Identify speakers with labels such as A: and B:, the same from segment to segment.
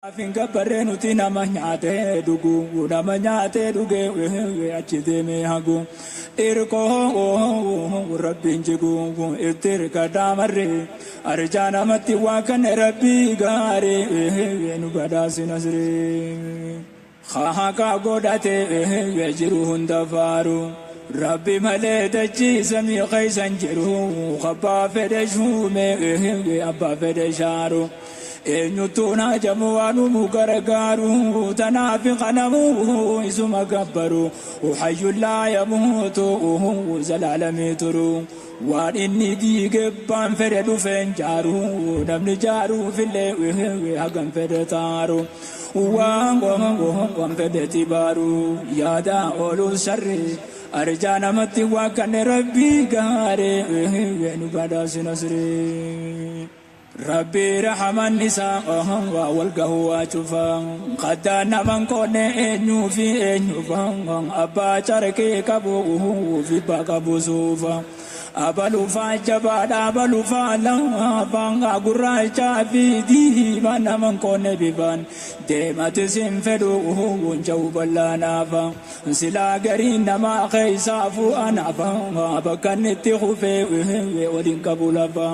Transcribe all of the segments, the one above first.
A: Hin gabbarree nuti nama nyaatee dhugu, nama nyaatee dhugee achi deemee hagu. Irkoo Rabbiin jigu itti hirkadhaa marree, arjaa namatti waa kan Rabbii gaarii nu badhaasi nasree. Haqa godhatee jiru hunda faaru. Rabbi malee dachii samii keeysan jiru, abbaa fedhe shuume, abbaa fedhe shaaru. Eenyuttuu naajamu waan uumuu gargaaru, tanaaf qanamuu isuma gabbaru. Hayyuun laa yamuutu zalaalamii turu. Waan inni diige baan fedhe dhufeen jaaru, namni jaaruufillee hagam fedhe taaru. Waan fedhe tibaaru yaada ooluu sharri. Arjaa namatti waa kan Rabbii gaarii nu badhaasi nasrii. Rabbi rahaman isaa waa wal gahuu waa cufa. Qaddaan naman qoonne eenyuu fi eenyufa. Abbaa carqii qabu fi abbaa qabu suufa. Abalufaa jabaadha, abalufaa laafaa, gurraachaa fi diimaa naman qoonne bifaan. Deematis hin fedhu hunja'u bal'aanaafa. Silaa gariin namaa keessaafuu anaafa. Bakka inni itti kufee waliin qabu lafa.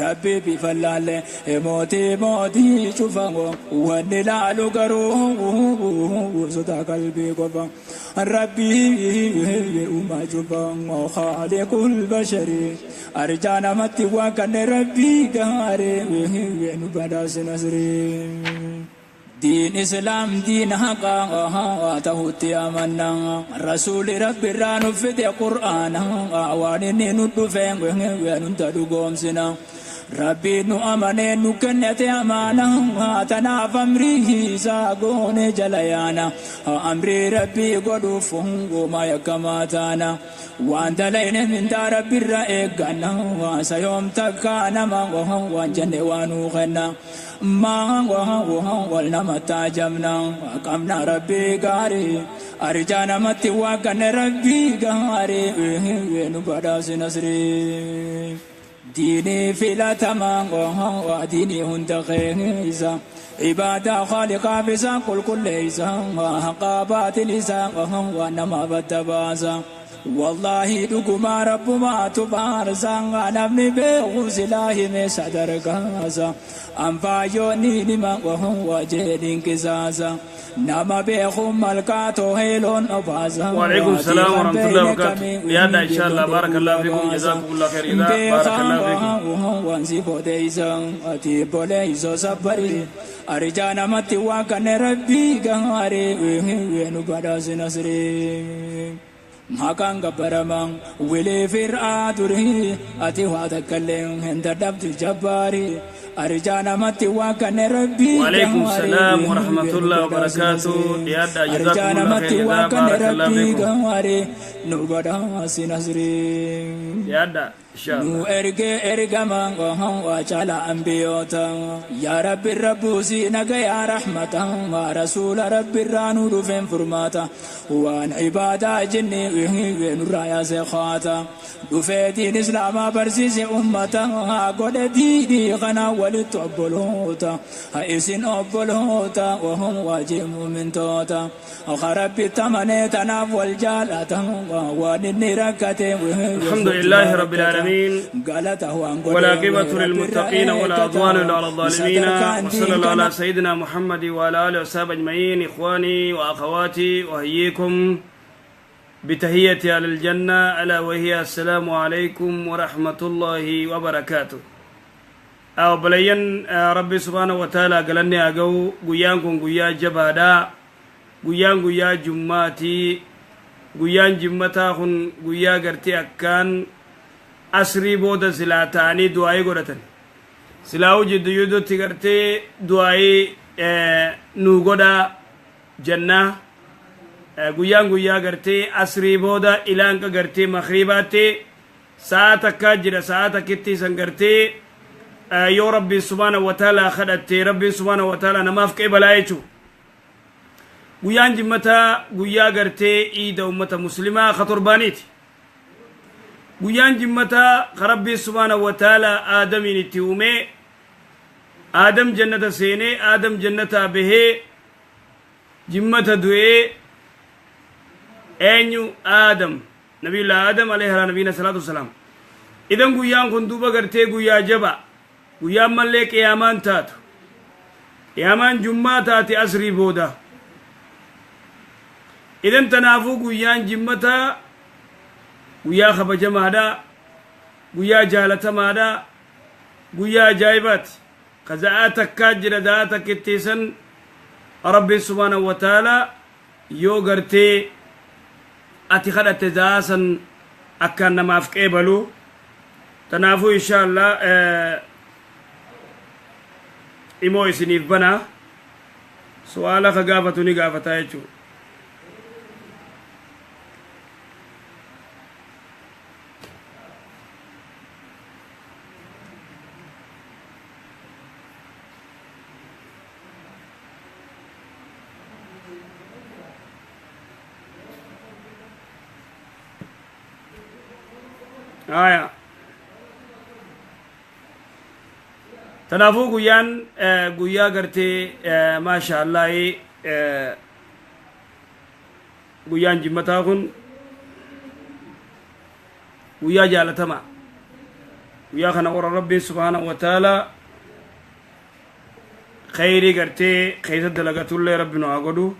A: Rabbi bifa laalle mootii mootii cufa. Wanni laalu garuu sodaa qalbii qofa. Rabbi uumaa cufa, khaaliqul bashari. Arjaa namatti waa kan Rabbii gaarii nu badhaasi nasrii. Diin Islaam diin haqaa ta'utti amanna. Rasuuli Rabbi irraa nu fide Qur'aana. Waan inni nu dhufe hunda dhugoomsina. Rabbi nu amanee nu kennate amaana. Tanaaf amrii isaa goone jala yaana. Amrii Rabbii godhuuf hungumaa yakkamaa taana. Waan dalayne mindaa Rabbi irra eegganna. Sayoom takkaa nama waan jenne waa nuu kenna. Maa wal nama taajabna, qabna Rabbii gaarii. Arjaa namatti waa kan Rabbii gaarii nu badhaasi nasrii. Diinii filatamaa diinii hunda keessa. Ibaadaa khaaliqaaf isaa qulqulleessa. Haqaa baatil isaa waan nama badda baasa. Wallaahi dhugumaa Rabbumaatu faarsa. Namni beeku silaa hime sadarkaasa. Anfaayyoonni nima wajeeniin qisaasa. Nama beeku malkaa tooheeloon obaasa.
B: وعليكم السلام ورحمة الله وبركاته. يا إن شاء الله، بارك الله فيكم، جزاكم الله خير. إذا بارك الله فيكم.
A: Waan si boodeysa ati boleeyso sabbari. Arjaa namatti waa kan Rabbii gaarii nu badhaasi nasrii. Maqaan gabbaramaa wilee fir'aa durii, ati waa takkallee hin dadhabdu jabbaari. Arjaa namatti waa kan Rabbii
B: وعليكم السلام ورحمة الله وبركاته. يا جزاكم
A: arjaa
B: الله
A: namatti
B: خير.
A: waa
B: إذا
A: kan
B: بارك الله
A: Rabbii
B: فيكم.
A: gaarii nu badhaasi nasrii.
B: يا إن شاء
A: Nu
B: الله.
A: ergee ergama waa caala ambiyoota. Yaa Rabbi rabbuusi nagayaa rahmata. Rasuula Rabbi irraa nu dhufeen furmaata. Waan ibaadaa jinni nurraa yaase kaata. Dhufee diin Islaamaa barsiise ummata. Godhe diinii kana walitti obboloota. Isin obboloota wahum waajib mumintoota. Rabbi tamanee tanaaf wal jaalata. Waan inni rakkate
B: الحمد لله رب العالمين
A: galata waan
B: والعاقبة للمتقين ولا عدوان إلا على الظالمين، وصلى الله على سيدنا محمد وعلى آله وصحبه أجمعين. إخواني وأخواتي، أحييكم بتحية أهل الجنة، ألا وهي السلام عليكم ورحمة الله وبركاته. Obboleeyyan Rabbi سبحانه وتعالى galanni haa ga'u. Guyyaan kun guyyaa jabaadha. Guyyaan guyyaa jummaatii. Guyyaan jimmataa kun guyyaa gartee akkaan asrii booda silaa ta'anii du'aayii godhatan, silaa'uu jiddu jidduutti gartee du'aayii nuu godhaa jennaa. Guyyaan guyyaa gartee asrii booda ilaanqa gartee makriibaatti sa'a takkaa jira. Sa'a takkitti isan gartee yoo Rabbiin سبحانه وتعالى kadhatte, Rabbiin سبحانه وتعالى namaaf qeebalaa jechuu. Guyyaan jimmataa guyyaa gartee iida ummata Muslimaa ka torbaaniiti. Guyyaan jimmataa ka Rabbiin سبحانه وتعالى Aadamiin itti uumee. Aadam jannata seenee, Aadam jannataa bahee, jimmata du'ee. Eenyu? Aadam, Nabiyullah Aadam alayhi ala nabiyina salaatu wasalaam. Idan guyyaan kun duuba gartee guyyaa jaba, guyyaan mallee qiyaamaan taatu, qiyaamaan jummaa taate asrii booda. Idan tanaafuu guyyaan jimmataa guyyaa kabajamaadha, guyyaa jaalatamaadha, guyyaa ajaa'ibaati. Ka za'aa takkaa jira, za'aa takkittiisan Rabbiin subhaanahu wa ta'aalaa yoo gartee ati kadhatte za'aa san akkaan namaaf qeebalu. Tanaafuu insha Allah imoo isiniif banaa, su'aala ka gaafatu ni gaafataa jechuudha. Haya. Kanaafuu guyyaan guyyaa gartee, maasha Allahi, guyyaan jimmataa kun guyyaa jaalatamaa. Guyyaa kana warra Rabbiin subhaanahu wa ta'ala khayrii gartee keessa dalagatullee Rabbi nu haa godhu.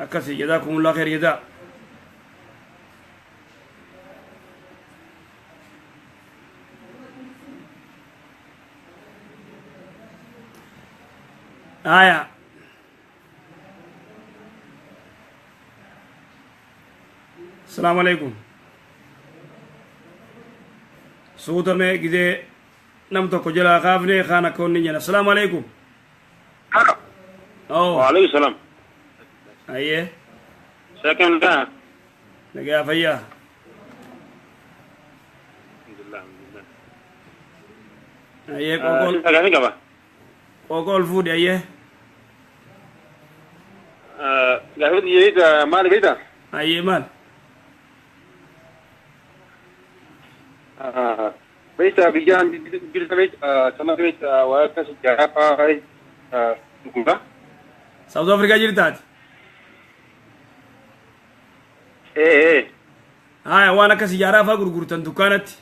B: Akkasii, jazaakumullah khayr jazaa. Haya. Assalamu alaikum. Suutame gizee nam tokko jalaa kaafne kaan akka onni jedha. Assalamu alaikum. Oh,
C: وعليكم السلام.
B: Ayyee.
C: ساكن لا.
B: Nagaa, fayyaa.
C: الحمد لله، الحمد لله.
B: Ayyee, qoqool.
C: Gaafii qaba.
B: Qoqool fuudhi, ayyee.
C: Gaafii jechuudha, maal beekta?
B: Ayyee, maal?
C: Beekta, biyyaan jirta, beekta sama, beekta, waa akkas ijaaraa fa'aa gurgura.
B: South Africa jirtaati?
C: Ee.
B: Haya, waan akkas ijaaraa fa'aa gurgurtan dukkaanatti.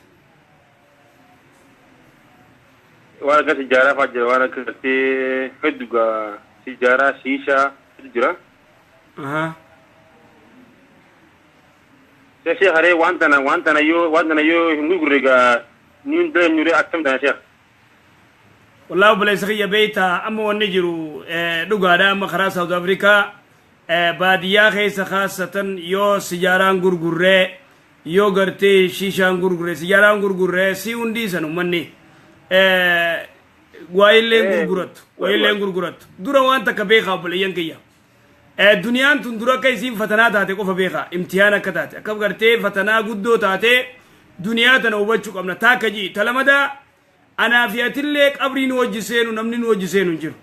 C: Waan akkas ijaaraa fa'aa jira, waan akka gartee hedduu gaa, ijaaraa, shiishaa hedduu jira. Sheekh haree, waan tana yoo hin gurgurre gaa ni hin dalanyure, akkam tana, sheekh?
B: Wallaahi obboleessa kiyya, beeyta, amma wanni jiru dhugaadha. Amma karaa South Africa baadiyyaa keessa kaassatan yoo sijaaraan gurgurree, yoo gartee shiishaan gurgurree, sijaaraan gurgurree, si hundii san ummanni waayilleen gurgurattu, waayilleen gurgurattu. Dura waan takka beekaa, obboleeyyan kiyya, duniyaan tun dura akka isiin fatanaa taate qofa beekaa, imtihaan akka taate, akka gartee fatanaa guddoo taate duniyaa tana hubachuu qabna. Taakka jii talamadaa, anaa fi atillee qabrii nu wajji seenu, namni nu wajji seenu hin jiru.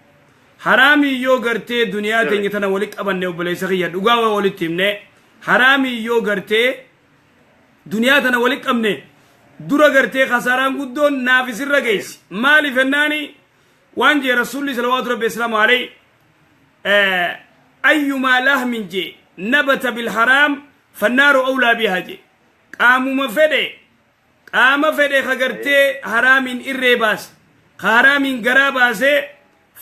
B: Haraamii yoo gartee duniyaa teenya tana walitti qabanne, obboleessa kiyya, dhugaa waa walitti himne, haraamii yoo gartee duniyaa tana walitti qabne, dura gartee kasaaraan guddoon naaf isirra geessi. Maaliif jennaani, waan jee Rasuulli salawaatu rabbi islaamu alayhi, ayyumaa lahmin jee nabata bilharaam fannaaru awlaa bihaa jee. Qaamuma fedhe, qaama fedhe ka gartee haraamiin irree baase, ka haraamiin garaa baase,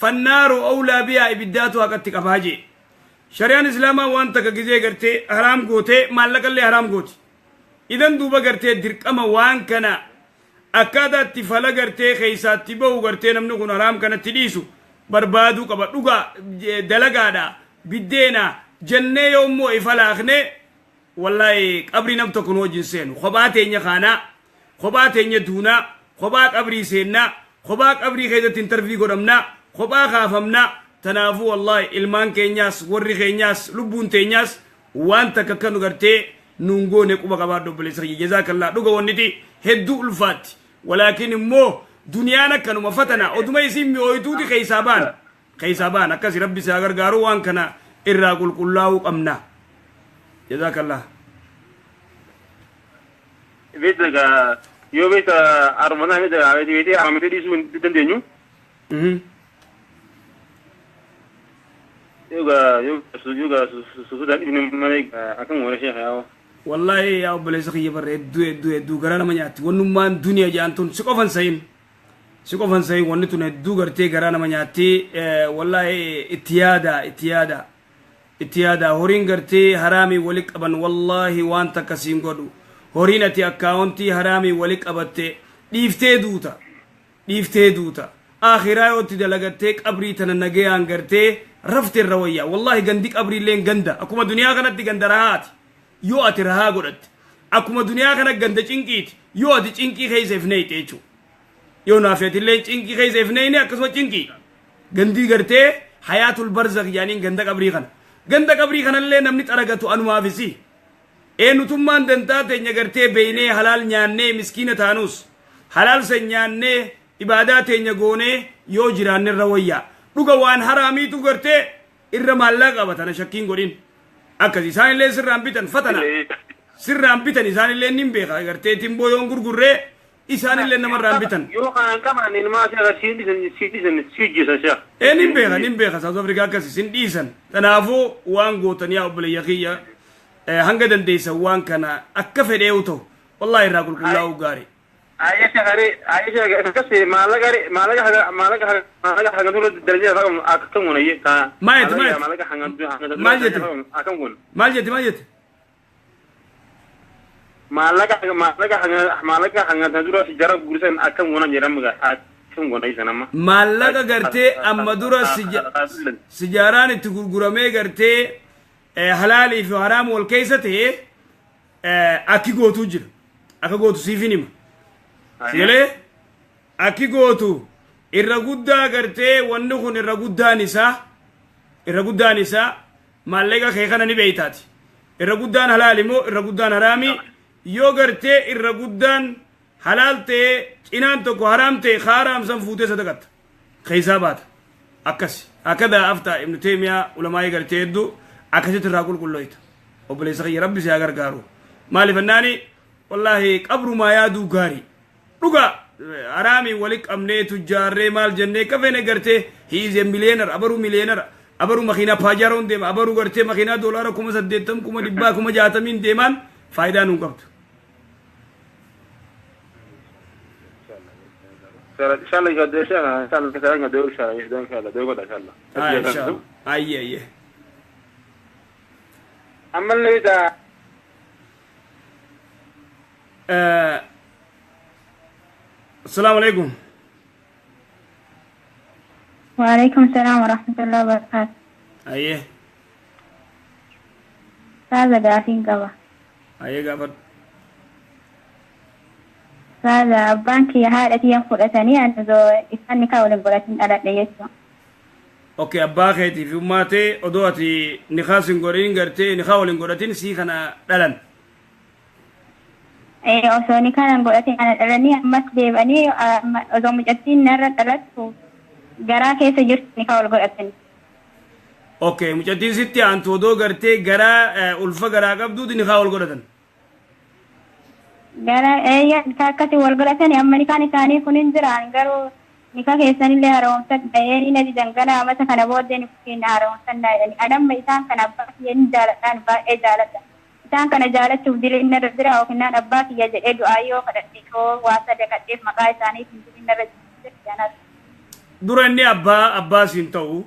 B: fannaaru awlaa bihaa, ibiddaatu haqatti qabaa jee. Shari'aan islaamaa waan takka gizee gartee haraam gootee, maallaqallee haraam gooti. Idan duuba gartee dirqama waan kana akkaataa itti fala gartee keessaatti bahu, gartee namni kun haraam kanatti dhiisu barbaaduu qaba. Dhugaa dalagaadha, biddeena jennee yoommoo ifa laaqne, wallaahi qabrii nam tokko nu wajjin seenu. Kophaa teenya kaanaa, kophaa teenya duunaa, kophaa qabrii seennaa, kophaa qabrii keessatti interview godhamnaa, kophaa kaafamnaa. Tanaafuu wallaahi ilmaan keenyaas, warri keenyaas, lubbuun teenyaas waan takka akka nu gartee nuun goone quba qabaadhu, obboleessa kiyya. Jazaakallaa. Dhuga wanniti hedduu ulfaatti, walaakin immoo duniyaan akkanuma fatana, oduma isiin mi'ooytuuti keessaa baan, keessaa baan. Akkasi, Rabbi isaa gargaaru, waan kana irraa qulqullaa'uu qabna. Jazaakallaa.
C: Beekta gaa. Yoo beekta armanaa beekta beekte amantii dhiisuu hin dandeenyu. Yoga yoga susuudhaan dhibni malee akkam goona sheekh yaa'oo.
B: Wallaahi yaa obboleessa kiyya barre hedduu hedduu hedduu garaa nama nyaatti wannummaan duniya jedhan tun si qofan sayin si qofan sayin wanni tun hedduu gartee garaa nama nyaatti. Wallaahi itti yaada, itti yaada, itti yaada. Horiin gartee haraamii wali qaban wallaahi waan takka siin godhu. Horiin ati akkaawuntii haraamii wali qabatte dhiiftee duuta, dhiiftee duuta. Akhiraa yoo itti dalagattee qabrii tana nagayaan gartee rafte irra wayyaa. Wallaahi gandi qabriilleen ganda akkuma duniyaa kanatti ganda rahaati yoo ati rahaa godhatte, akkuma duniyaa kana ganda cinqiiti yoo ati cinqii keessa if neeyxe jechuudha. Yoo naafeetillee cinqii keessa if neeyne akkasuma cinqii gandii gartee hayaatul barzakh jedhaniin ganda qabrii kana. Ganda qabrii kanallee namni xaragatu anumaafisi. Eenyutummaan dantaa teenya gartee beeynee halaal nyaannee miskiina taanus halaal san nyaannee ibaadaa teenya goonee yoo jiraanne irra wayyaa. Dhuga waan haraamiitu gartee irra maallaqa qaba, tana shakkiin godhin. Akkas isaanillee sirraan bitan fatana sirraan bitan isaanillee nin beeka gartee timboo yoon gurgurree isaanillee namarraan bitan.
C: Yoo kanaan qaban ilmaa sheekh siin dhiisan, siin dhiisan, si hojjesan sheekh.
B: Ee, nin beeka, nin beeka. South Africa akkas sin dhiisan. Kanaafuu waan gootan yaa obboleeyya kiyya, hanga dandeessan waan kana akka fedhee'u ta'u wallaahi irraa qulqullaa'uu gaarii.
C: Ayya sheekh, ayya sheekh, akkas maallaqa maallaqa maallaqa maallaqa hanga dura darajaa akkam goona ka.
B: Maal jette, maal jette?
C: Maallaqa hanga
B: Maal jette?
C: Akkam goona?
B: Maal jette, maal jette?
C: Maallaqa maallaqa hanga maallaqa hanga dura jara gursan akkam goona jedhamu akkam goona isa nama.
B: Maallaqa gartee amma dura sijaaraan itti gurguramee gartee halaalii fi haraam wal keessa ta'e akki gootuu jira. Akka gootu siifin hima. Sigalee akki gootu irra guddaa gartee wanni kun irra guddaan isaa maallaqa kee kana ni beeytaati. Irra guddaan halaali moo irra guddaan haraami? Yoo gartee irra guddaan halaal ta'ee cinaan tokko haraam ta'e, haraam san fuutee sadaqatta. Keessaa baata. Akkas. Akkadaa aftaa Ibnu Teemiyaa ulamaa'ii gartee hedduu akkasitti irraa qulqullooyta. Obboleessa kiyya, Rabbi si haa gargaaru. Maaliif ennaani wallaahi qabrumaa yaaduu gaarii. Dhuga haraamii wali qabnee tujjaarree maal jennee kafeene gartee he is a millionaire, abaruu millionaire, abaruu makiinaa Pajeroon deema, abaruu gartee makiinaa doolaara 80,000, 100,000, 60,000 deemaan faayidaa nuun qabdu.
C: Inshallah inshallah inshallah inshallah inshallah inshallah dogoda inshallah.
B: Ah, inshallah. Ayye ayye.
C: Ammallee ita.
B: السلام عليكم.
D: وعليكم السلام ورحمة الله وبركاته.
B: Ayyee.
D: Saaza, gaafiin qaba.
B: Ayyee, gaafadhu.
D: Saaza, abbaan kiyya haadha tiyyan fudhatanii ani osoo isaan nikaa waliin godhatin dhaladhe jechuudha.
B: Okay, abbaa keetii fi ummaatee odoo ati nikaa sin godhin gartee nikaa waliin godhatin sii kana dhalan.
D: Ee, osoo nikaa nan godhatin ana dhalanii ammas deebi'anii osoo mucattiin narra dhalattu garaa keessa jirtu nikaa wal godhatanii.
B: Okay, mucattiin sitti aantu odoo gartee garaa ulfa garaa qabduuti nikaa wal godhatan.
D: Gara eeyya, nikaa akkasii wal godhatanii amma nikaan isaanii kun hin jiraan, garuu nikaa keessanillee haroomsadha ni na didan, gara amata kana booddee ni keenya haroomsannaa jedhani. Ani amma isaan kana abbaa kiyya ni jaaladhaan, baay'ee jaaladha. Isaan kana jaalachuuf diliin narra jira yookiin abbaa kiyya jedhee du'aa yoo kadhadhe yoo waa sadaqadheef maqaa isaaniitiin diliin narra jira?
B: Dura inni abbaa siin ta'u,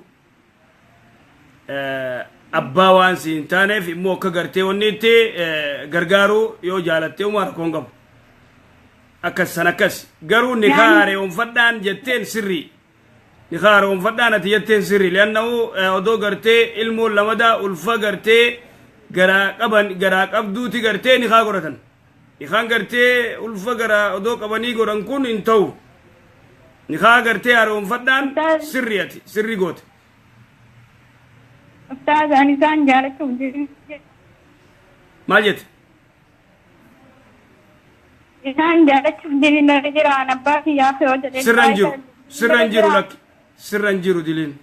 B: abbaa waan siin taaneef immoo akka gartee wanni itti gargaaruu yoo jaalattee uumaa rakkoon qabu. Akkas san akkas garuu nikaa hareewwanfadhaan jetteen sirrii. Nikaa hareewwanfadhaan ati jetteen sirrii. Li'annahu odoo gartee ilmoon lamadaa ulfa gartee garaa qaban garaa qabduuti gartee nikaa godhatan. Nikaan gartee ulfa garaa odoo qabanii godhan kun hin ta'u. Nikaa gartee hareewwanfadhaan sirrii, ati sirrii goote.
D: Ustaaz, ani isaan jaalachuuf diliin
B: Maal jette?
D: Isaan jaalachuuf diliin narra jira abbaa kiyyaaf yoo jedhee.
B: Sirra hin jiru. Sirra hin jiru, lakki. Sirra hin jiru diliin.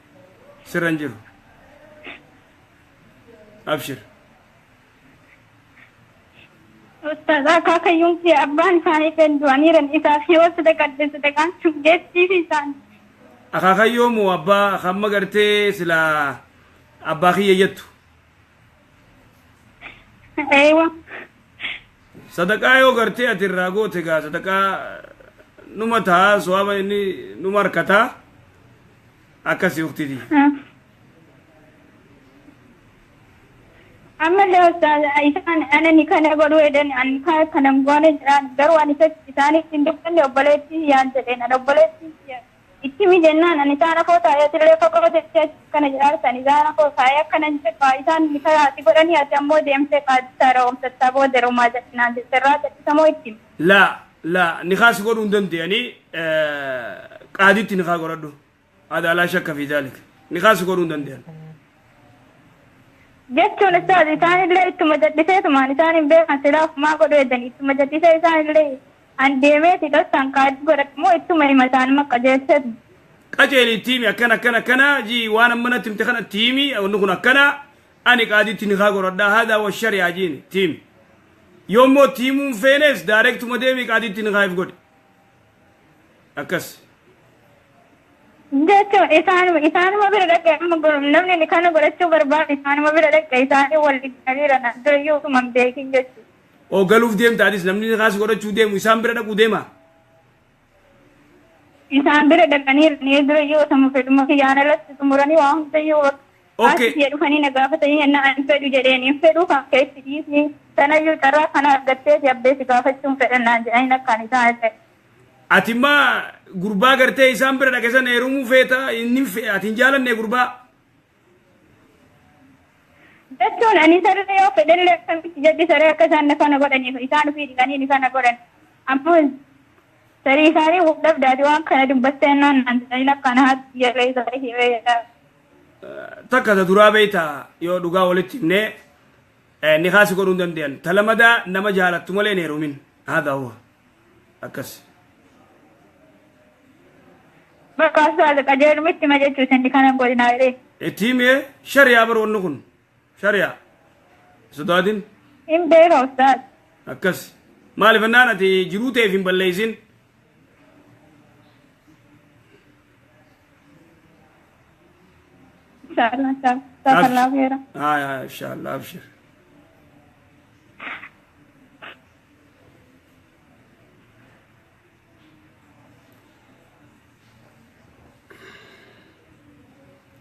B: Sirra hin jiru. Abshir.
D: Ustaaz akaakayyuun kiyya abbaan isaanii kan du'aniiran isaaf yoo sadaqadhe sadaqaan sun geessiif isaan.
B: Akaakayyoo moo abbaa hamma gartee silaa abbaa kiyya jettu?
D: Eewa.
B: Sadaqaa yoo gartee ati irraa goote gaa sadaqaa numa ta'a, so'aaba inni numa harkataa akkasii uktiti.
D: Ammallee ustaaz isaan ana ni kana godhuu jedhan ani kana hin goone jedhaan garuu ani isaaniif hin dubbanne obboleettii yaan jedheen ani obboleettii itti mi jennaan ani isaan afoo taa'ee atillee fagoo jettee akkana jedhaan isaan afoo taa'ee akkana hin jedhu isaan ni karaati godhanii ati ammoo deemtee qaaddisaa roomsattaa booda rumaa jedhinaan jetterraa jedhisamoo itti.
B: Laa laa nikaas godhuu hin danda'anii qaaditti nikaa godhadhu. Hada laa shakka fi daalik. Nikaas godhuu hin danda'an.
D: Jechuun ustaaz isaanillee ittuma jal'iseetumaan isaan hin beekan silaaf maa godhu jedhanii ittuma jal'isee isaanillee an deemeeti dhosaan qaadii godhadhu moo ittuma hima isaan qajeelseetu.
B: Qajeeli itti himi akkana akkana akkana jii waan amma natti himte kana itti himi wanni kun akkana ani qaadiitti nikaa godhadhaa haadha wa shari'aa jiini itti himi. Yoommoo itti himuun feenes daarektuma deemii qaadiitti nikaa if godhi. Akkas.
D: Jechuun isaanuma bira dhaqee amma namni ni kana godhachuu barbaadu isaanuma bira dhaqee isaanii wal dhiqaniiran durayyuu utuma hin beekin jechuudha.
B: Oo galuuf deemta atis namni nikaas godhachuu deemu isaan bira dhaquu deema.
D: Isaan bira dhaqaniiran durayyuu utuma fedhuma kiyyaan alatti xumuranii waa hundayyuu
B: Okay.
D: Asii dhufanii na gaafatanii ennaa ani fedhu jedheen hin fedhu kan keessi dhiisni sanayyuu carraa kana argattee abbeesi gaafachuun fedhannaan jedhanii akkaan isaan ta'e.
B: Ati immaa gurbaa gartee isaan bira dhaqe sana heerumuu feeta inni ati hin jaalanne gurbaa.
D: Jechuun ani saree yoo fedhellee akkamitti jedhi saree akka isaan kana godhaniif isaan ofii dhiqanii ni kana godhan. Ammoo sarii isaanii dhabdaati waan kana dubbattee naan naan jedhanii akkaan haati yeroo isaanii himee jedha.
B: Takka ta duraa beeyta yoo dhugaa walitti himnee nikaasi godhuu hin danda'an. Ta lamadaa nama jaalattu malee hin heerumin. Haadha huwa. Akkas.
D: Bakka ustaaz qajeelumitti ma jechuu isin kana godhinaa jedhee.
B: Itti himee shari'aa bar wanni kun. Shari'aa. Sodaatin.
D: Hin beeka ustaaz.
B: Akkas. Maaliif ennaan ati jiruu ta'eef hin balleessin.
D: Inshallah inshallah. Jazakallahu khairan.
B: Haa haa inshallah abshir.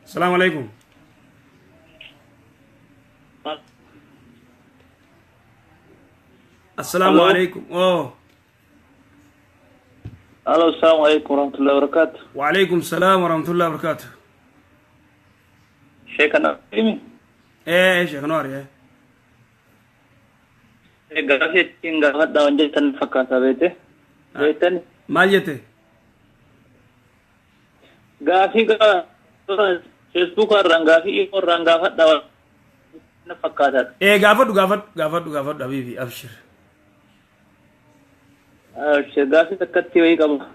B: Assalamu alaikum. Assalamu
E: Hello.
B: alaikum. Oh.
E: Alo, assalamu alaikum warahmatullahi wabarakatuh.
B: Wa alaikum salam wa rahmatullahi wa barakatuh.
E: Sheikh Anwar.
B: Sheikh Anwar eh.
E: Gaafii ittiin gaafadhaa waan jettan fakkaata beete. Beektan
B: Maal jette?
E: Gaafii Facebook irraan gaafii imo irraan gaafadhaa waan fakkaataadha.
B: Gaafadhu gaafadhu gaafadhu gaafadhu habibi abshir.
E: Gaafii takkatti wayii qaba.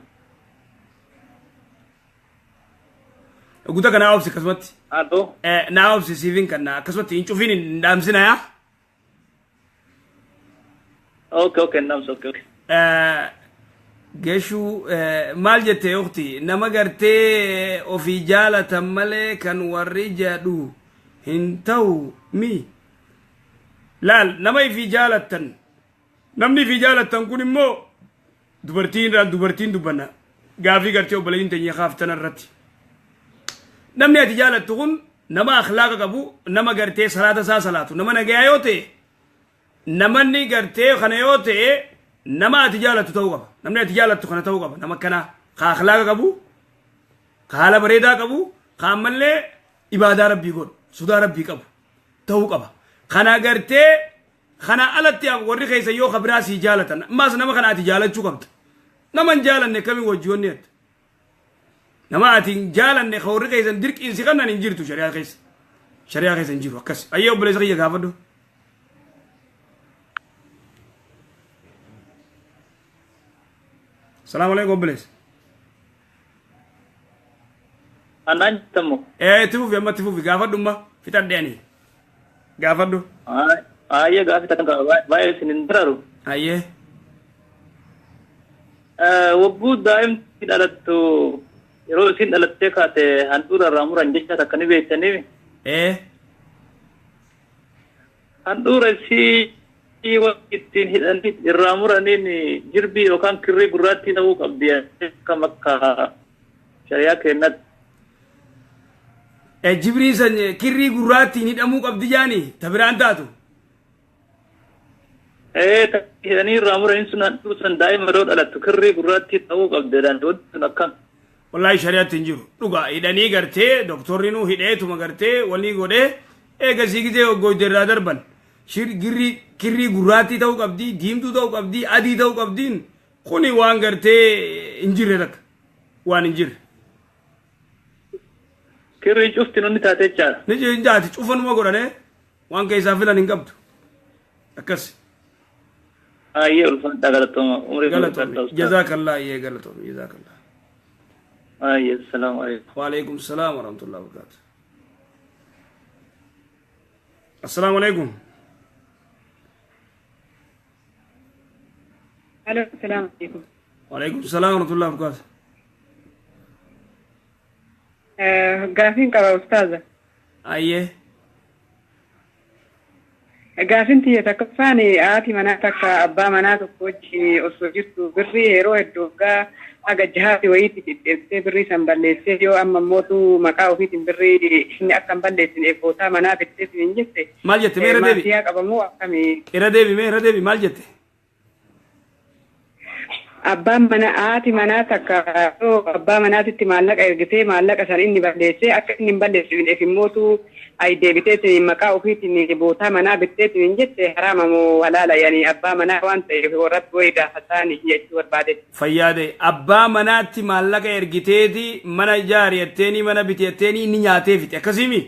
B: Guuta kana obsi akkasumatti.
E: Alo.
B: Naa obsi siifin kanna akkasumatti hin cufin hin dhaamsina yaa.
E: Okay, namsa okay.
B: Geeshuu maal jette ukti nama gartee ofii jaalatan malee kan warri jedhu hin ta'u mi. Laal nama ifii jaalattan namni ifii jaalattan kun immoo dubartiin irraan dubartiin dubbanna gaafii gartee obboleeyyiin teenya kaaftan irratti. Namni ati jaalattu kun nama akhlaaqa qabu nama gartee salaata isaa salaatu nama nagayaa yoo ta'e namanni gartee kana yoo ta'e nama ati jaalattu ta'uu qaba. Namni ati jaalattu kana ta'uu qaba. Nama akkana ka akhlaaqa qabu ka haala bareedaa qabu ka ammallee ibaadaa rabbii godhu sodaa rabbii qabu ta'uu qaba. Kana gartee kana alatti warri keessa yoo kabiraa sii jaalatan ammaas nama kana ati jaalachuu qabda. Nama hin jaalanne kamiin wajji wanni ati. Nama ati hin jaalanne ka warri keessan dirqiin si kannan hin jirtu shari'aa keessa. Shari'aa keessa hin jiru akkas. Ayyee obboleessa kiyya gaafadhu. Salaamu alaikum obboleessa.
E: Anaan jettamu.
B: Itti fufi amma itti fufi gaafadhu amma fixadhe ani. Gaafadhu.
E: Ayyee gaafii takka qaba baay'ee isin hin dararu.
B: Ayyee.
E: Wagguu daa'imti dhalattu yeroo isin dhalattee kaate handhuura irraa muran jecha takka ni beektanii. Handhuura isii ittiin hidhanii irraa muraniin jirbii yookaan kirrii gurraattii ta'uu qabdi akkam akka shari'aa kennatti.
B: Jibrii san kirrii gurraattiin hidhamuu qabdi jaani ta biraan taatu.
E: Hidhanii irraa muraniin sun handhuura san daa'ima yeroo dhalattu kirrii gurraattii ta'uu qabdi wanti sun akkam.
B: Wallaahi shari'aatti hin jiru. Dhugaa hidhanii gartee doktorri nu hidheetuma gartee walii godhee eegasii gizee hoggoyte irraa darban. Kirrii gurraattii ta'uu qabdi, diimtuu ta'uu qabdi, adii ta'uu qabdiin kuni waan gartee hin jirre takka. Waan hin jirre.
E: Kirrii cufti nunni taate jechaadha.
B: Ni jaati cufanuma godhane waan keessaa filan hin qabdu. Akkas.
E: Ayyee ulfaadhaa galatooma. Umurii
B: Galatoomi. Jazaakallah iyyee galatoomi. Jazaakallah.
E: Ayyee salaamu alaikum.
B: Waalaikum salaam warahmatullahi wabarakatuh. Assalaamu alaikum.
F: Alo, salaamu alaikum.
B: Waalaikum salaam warahmatullahi wabarakatuh.
F: Gaafiin qaba ustaaza.
B: Ayyee.
F: Gaafiin tiyya takkaffaan haati manaa takka abbaa manaa tokko wajjin osoo jirtu birrii yeroo hedduu waggaa haga jahaati wayiitti dhidheessee birrii san balleessee yoo amma mootu maqaa ofiitiin birrii inni akka hin balleessine eebbootaa manaa bittee hin jette.
B: Maal jette mee irra deebi?
F: Maasiyaa qabamoo akkamii?
B: Irra deebi mee irra deebi maal jette?
F: Abbaan mana haati manaa takka abbaa manaatitti maallaqa ergitee maallaqa san inni balleessee akka inni hin balleessineef immootu ay deebiteetiin maqaa ofiitiin bootaa manaa bitteetiin hin jette haraama moo halaala yani abbaa manaa waan ta'eef warratti wayii gaafataani jechuu barbaade.
B: Fayyaade abbaa manaatti maallaqa ergiteeti mana ijaari jetteeni mana biti jetteeni inni nyaatee fixe akkasiimi?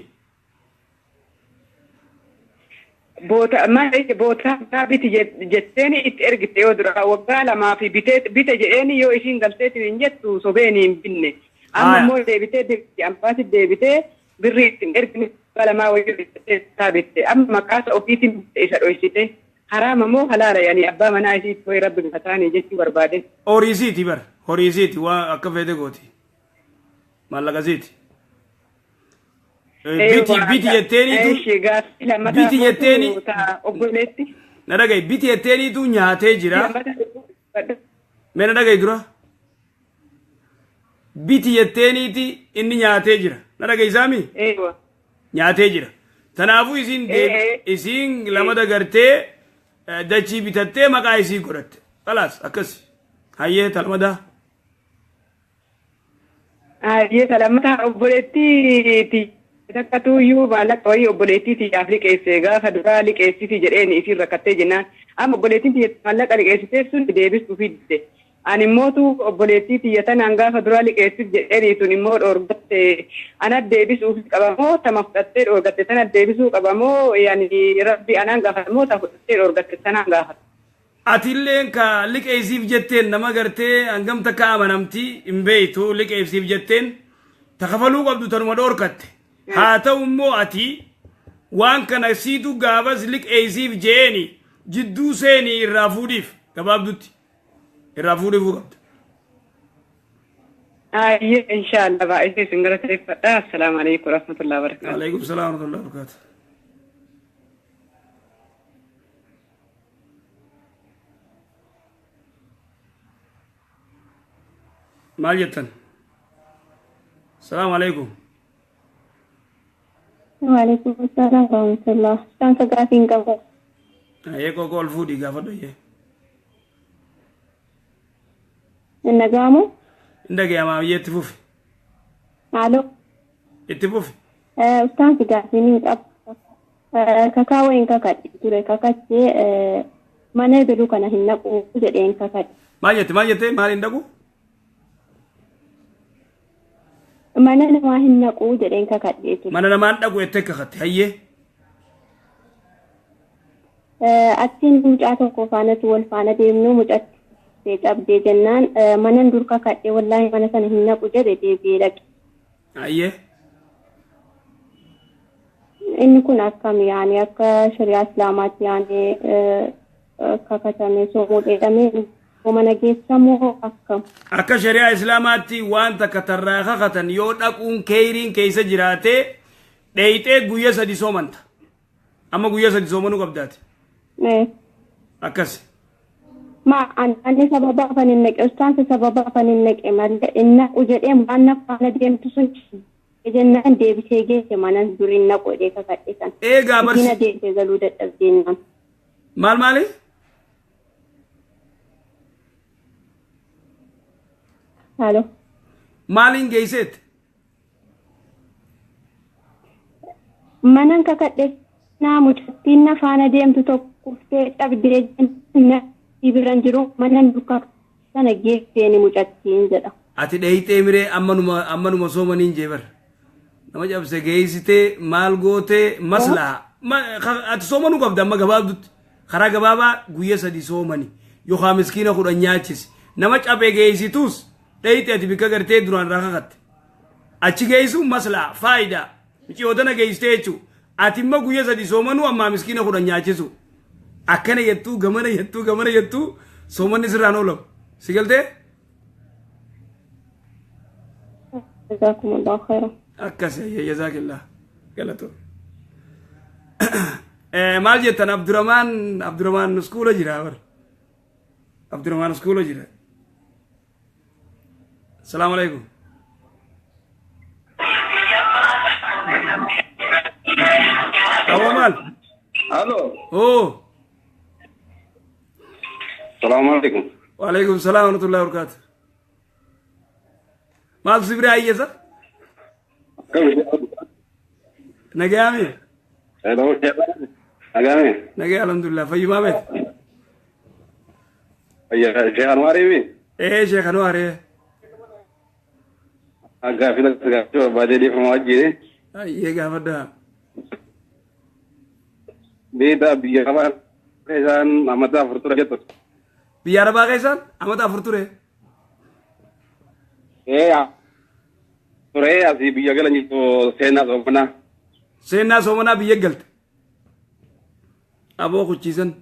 F: Boota mana bootaa biti jetteeni itti ergite yoo dura waggaa lamaa fi bite jedheeni yoo ishiin galteetiin hin jettu sobeen hin binne. Amma immoo deebitee ambaasi deebitee birrii ittiin ergine waggaa lamaa wayii bittee bitte amma maqaasa ofiitiin isa dhoysite haraama moo halaala yani abbaa manaa isiitti wayii rabbi gafataanii jechuu barbaade.
B: Horiisiiti bar horiisiiti waan akka feete gooti maallaqasiiti. Biti jetteeniitu biti jetteeni na dhaga'i biti jetteeniitu nyaatee jira. Mee na dhaga'i dura. Biti jetteeniiti inni nyaatee jira. Na dhaga'i saami? Nyaatee jira. Tanaafuu isiin lama dagartee dachii bitattee maqaa isii godhatte. Khalaas akkas. Hayyee talmadaa.
F: Hayyee talmadaa obboleettii takkatu iyyuu maallaqa wayii obboleettii tiyyaaf liqeesse gaafa duraa liqeessiti jedheen isiin rakkattee jennaan amma obboleettiin tiyya maallaqa liqeessitee sun deebistuu fidde. Ani immootu obboleettii tiyya tanaan gaafa duraa liqeessif jedheen sun immoo dhoorgatte ana deebisuuf qabamoo tama fudhattee dhoorgatte tana deebisuu qabamoo yani rabbi anaan gaafatamoo ta fudhattee dhoorgatte tanaan gaafata.
B: Atilleen ka liqeessiif jetteen nama gartee hangam takka amanamti hin beeytu liqeessiif jetteen ta kafaluu qabdu tanuma dhoorkatte. Haa ta'u immoo ati waan kana siitu gaafas liqeessiif jeeni jidduu seenii irraa fuudhiif gabaabdutti irraa fuudhiifuu qabda.
F: Ayyee inshaallah baay'ee isin galateeffadha. Assalaamu alaikum warahmatullahi wabarakatuh.
B: Waalaikum salaam warahmatullahi wabarakatuh. Maal jettan? Assalaamu alaikum.
D: Waalaikum salaam warahmatullah. Isaan gaafiin qaba.
B: Ayyee qoqoo ol fuudhii gaafadhu ayyee.
D: Hin dhaga'amu?
B: Hin dhaga'ama ayyee itti fufi.
D: Haaloo.
B: Itti fufi.
D: Ustaansi gaafiin hin qabu. Kakaa wayiin kakadhe ture kakachee mana ebaluu kana hin naqu jedheen kakadhe.
B: Maal jette maal jette maal hin dhaqu?
D: Mana namaa hin naqu jedheen kakadhe ture.
B: Mana namaa hin dhaqu jettee kakatte hayyee.
D: Achiin mucaa tokko faanatu wal faana deemnu mucatti cabdee jennaan manan dur kakadhe wallaahi mana sana hin naqu jedhe deebi'ee dhaqe.
B: Hayyee.
D: Inni kun akkam yaani akka shari'aa islaamaatti yaani Kakatame soomuu dheedhamee soomana geessamoo akkam?
B: Akka shari'aa Islaamaatti waan takka tarraa kakatan yoo dhaquun keeyriin keessa jiraate dheeyxee guyya 3 soomanta. Amma guyya 3 soomanuu qabdaati. Akkas.
D: Ma ani sababa afan hin naqe ustaansi sababa afan hin naqe malee inni naqu jedhee waan na faana deemtu sun jennaan deebisee geesse manan duriin naqu jedhee kakadhe san.
B: Eegaa barsi.
D: Isiin adeemsee galuu dadhabdeenyaan.
B: Maal maali?
D: Halo.
B: Maaliin geesseet?
D: Manan kakadhe naa mucattiin na faana deemtu tokko kuftee dhabdee jennaan biran jiru manan duukaa sana geesseeni mucattiin jedha.
B: Ati dheeyxee miree ammanuma soomaniin jeebar. Nama cabse geessitee maal gootee maslaa. Ati soomanuu qabda amma gabaabdutti. Karaa gabaabaa guyya 3 soomani. Yookaan miskiina 10 nyaachisi. Nama cabee geessitus dheeyxee ati bikka gartee duraan irraa kakatte. Achi geessuun maslaa faayidaa. Miciyootana geessitee jechuudha. Ati immoo guyya 3 soomanuu ammaa miskiina 10 nyaachisu. Akkana jettuu gamana jettuu gamana jettuu soomanni sirraan oolamu. Si galtee?
D: Jazakumullahu khairan.
B: Akkas jazaakillah. Galatoo. Maal jettan Abdurrahmaan iskuula jira bar. Abdurrahmaan iskuula jira. Salaamu alaikum. Awo maal?
G: Alo.
B: Oo.
G: Salaamu alaikum.
B: Wa alaikum salaam wa rahmatullahi wa barakatuh. Maal si biraa hiyyeessa? Nagayaami?
G: Nagayaami.
B: Nagaya alhamdulillah. Fayyumaa beet?
G: Sheekh Anwaariimi?
B: Ee Sheekh Anwaari.
G: Gaaffii gaafachuu barbaadee dhiifama wajjin.
B: Ayyee gaafadhaa.
G: Beektaa biyya Arabaa keessaan amata 4 ture jettu.
B: Biyya Arabaa keessaan amata 4 ture?
G: Ee ture asii biyya galan jirtu seenaa soomanaa.
B: Seenaa soomanaa biyya galte. Aboo kuchiisan.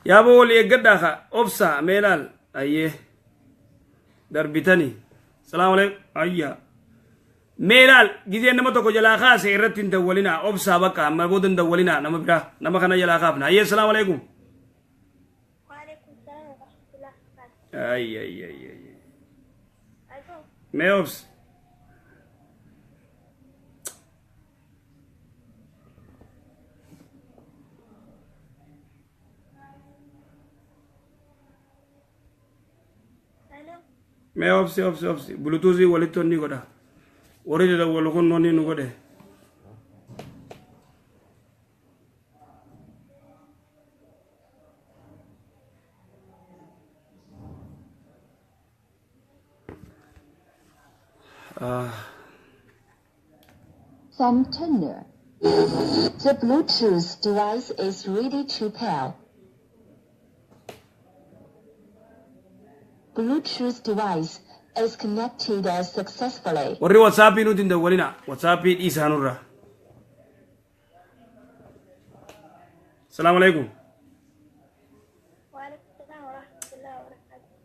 B: Yaaboo walii eeggadhaa kaa obsaa mee ilaal ayyee darbitanii. Salaamu alaikum ayyaa. Mee ilaal gizeen nama tokko jalaa kaase irratti hin dawwalinaa obsaa bakka amma booda hin dawwalinaa nama biraa nama kana jalaa kaafna ayyee salaamu alaikum. Ay ay ay ay. Mee obsi. Mee obsi obsi obsi bulutuuzii walitti onni godha. Warri dadawwalu kun onni nu godhe.
H: From Turner. The Bluetooth device is ready to pair. Bluetooth device is connected successfully.
B: Warri WhatsAppii nuti hin dawwalina. WhatsAppii dhiisaa nurra. Salaamu alaikum.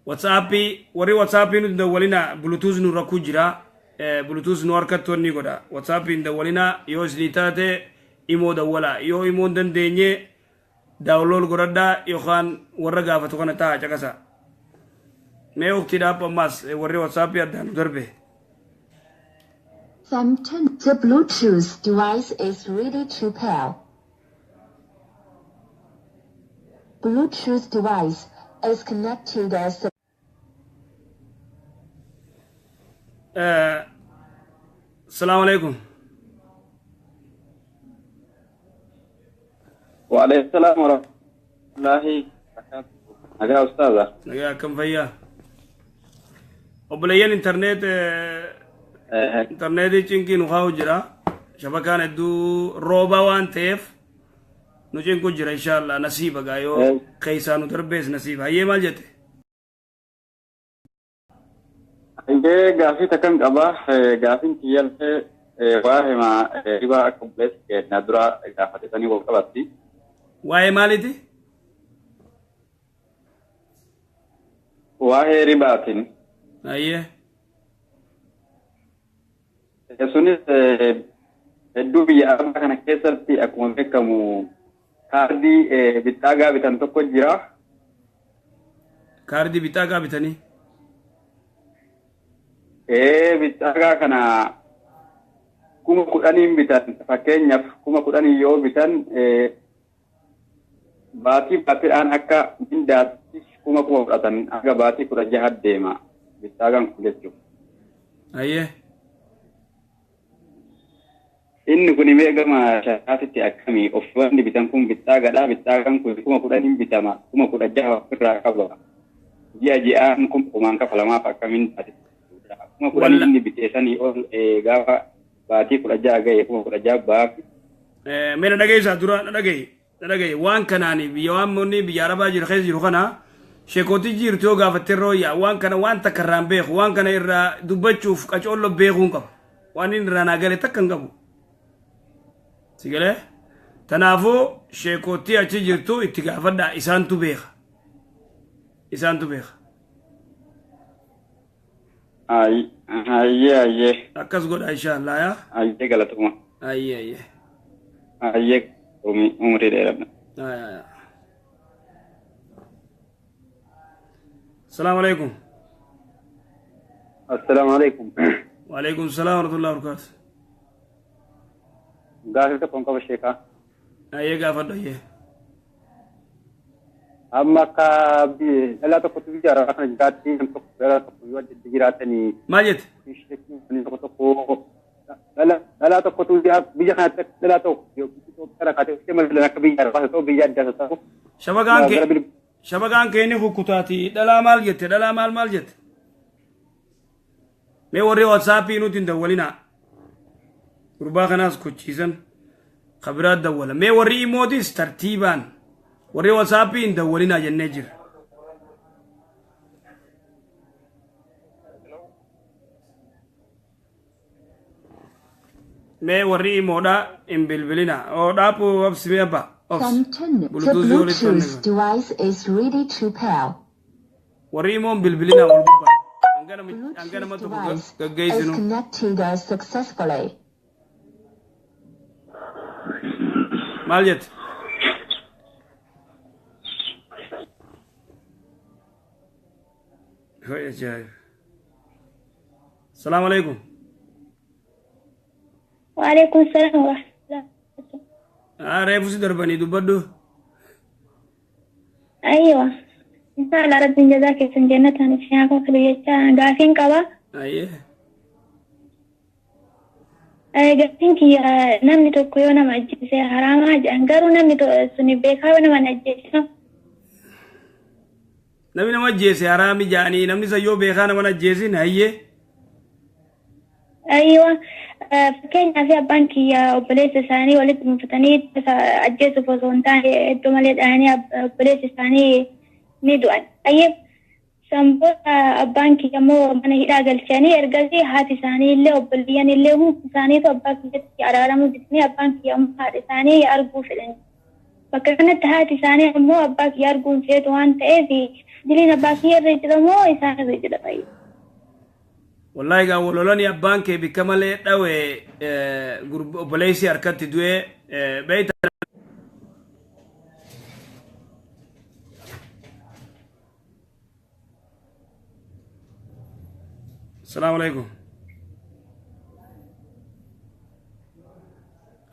B: WhatsAppii warri WhatsAppii nuti hin dawwalina Bluetooth nu rakkuu jira. Bluetooth nu harkatti wanni godha. WhatsAppii hin dawwalina yoo isinii taate imoo dawwala. Yoo imoo hin dandeenye daawunlood godhadhaa yookaan warra gaafatu kana ta'a caqasa. Mee waqtiidhaaf ammaas warri WhatsAppii addaan nu darbe.
H: The Bluetooth device is ready to pair. Bluetooth device is connected as.
B: Salaamu alaikum.
G: Wa alaikum salaam wa rahmatullahi wa barakatuh. Nagaa ustaaza.
B: Nagaa akkam fayyaa? Obboleeyyan intarneetii cinqii nu kaa'u jira. Shabakaan hedduu rooba waan ta'eef nu cinqu jira inshaallah nasiiba gaa yoo keessaa nu darbees nasiiba. Hayyee maal jette?
G: Hayyee gaaffii takkan qaba. Gaaffiin kiyyallee waa hima ribaa akka obboleessi keenya dura gaafatanii wal qabatti.
B: Waa'ee maaliiti?
G: Waa'ee ribaatiin.
B: Ayyee.
G: Sunis hedduu biyya arabaa kana keessatti akkuma beekamu kaardii bixxaagaa bitan tokko jira.
B: Kaardii bixxaagaa bitanii?
G: Bixxaagaa kana 10,000 bitan, fakkeenyaaf 10,000 yoo bitan baatii baatiidhaan akka mindaatti 1,000 fudhatan hanga baatii 16 deema bixxaagaan kun jechuudha.
B: Ayyee.
G: Inni kun mee gama sharaatitti akkamii uffanni bitan kun bixxaagaadha, bixxaagaan kun 10,000 bitama, 16,000 ofirraa qaba. Ji'a ji'aan 1,000 kafalamaaf akkamiin taate? 10,000 inni bitee sanii ol gaafa baatii 16 ga'e 16,000 baafi.
B: Mee na dhageessaa dura na dhagaye waan kanaan biyya waan manni biyya arabaa jiru keessa jiru kana sheekootii jirtu yoo gaafatte rooyyaa waan kana waan takka irraan beeku waan kana irraa dubbachuuf qacoollo beekuu hin qabu waan inni irraa naa gale takka hin qabu. Si galee? Tanaafuu sheekootii achi jirtu itti gaafadhaa, isaantu beeka. Isaantu beeka.
G: Ayyee ayyee.
B: Akkas godha inshaallah yaa.
G: Ayyee galatuma.
B: Ayyee ayyee.
G: Ayyee umurii dheeradha.
B: Ayyee. Salaamu alaikum.
C: Assalaamu alaikum.
B: Wa alaikum salaam wa rahmatullahi wa barakatuh.
C: Gaafii tokkoon qaba sheekaa.
B: Ayyee gaafadhu ayyee.
C: Amma akka dhalaa tokkotu biyya arabaa kana jiraatti, nam tokko dhalaa tokko yoo adda jiraatanii.
B: Maal jette?
C: Tokko tokko dhalaa tokkotu biyya kanatti dhalaa tokko Itoophiyaa rakkaatee malee akka biyya arabaa ta'u biyya addaa ta'u.
B: Shabagaan kee ni kukkutaati. Dhalaa maal jette? Dhalaa maal maal jette? Mee warri WhatsAppii nuti hin dawwalinaa. Gurbaa kanaas kuchiisan kabiraa dawwala. Mee warri imootis tartiibaan warri WhatsAppii hin dawwalinaa jennee jira. Mee warri imoodhaa hin bilbilinaa. Oo dhaapu obsi mee abbaa. Obsi.
H: 10. The
B: Bluetooth walitti
H: Bluetooth device is ready to pair.
B: Warri imoon bilbilinaa wal gubbaa. Hanga nama
H: Bluetooth
B: tokko
H: device is
B: gaggeessinu.
H: connected successfully.
B: Maal jette? Hoy ajaa'ib. Salaamu alaikum.
D: وعليكم السلام ورحمة الله.
B: Reefu si darbanii dubbadhu.
D: أيوة إن شاء الله رب جزاك جنة نسياكم في الجنة قافين قبا.
B: Ayyee.
D: Gaaffiin kiyya namni tokko yoo nama ajjeese haraamaa jedhan, garuu namni suni beekaa yoo nama ajjeese?
B: Namni nama ajjeese haraami jedhanii, namni san yoo beekaa nama ajjeesin hayyee.
D: Aywa, fakkeenyaaf abbaan kiyya obboleessa isaanii walitti mufatanii ajjeesuuf osoo hin taane iddoo malee dhahanii obboleessa isaanii ni du'an. Ayyee, san booda abbaan kiyya immoo mana hidhaa galchanii, ergasii haati isaanii illee obboleeyyan illee hundi isaaniitu abbaa kiyyatti araaramuu didanii abbaan kiyya immoo haadha isaanii arguu fedhan. Bakka kanatti haati isaanii immoo abbaa kiyya arguu hin feetu waan ta'eef diliin abbaa kiyya irra jira moo isaan irra jira baay'ee?
B: Wallahi gaa walolanii abbaan kee bikka malee dhawe obboleessi harkatti du'ee beeyta. Salaamu alaikum.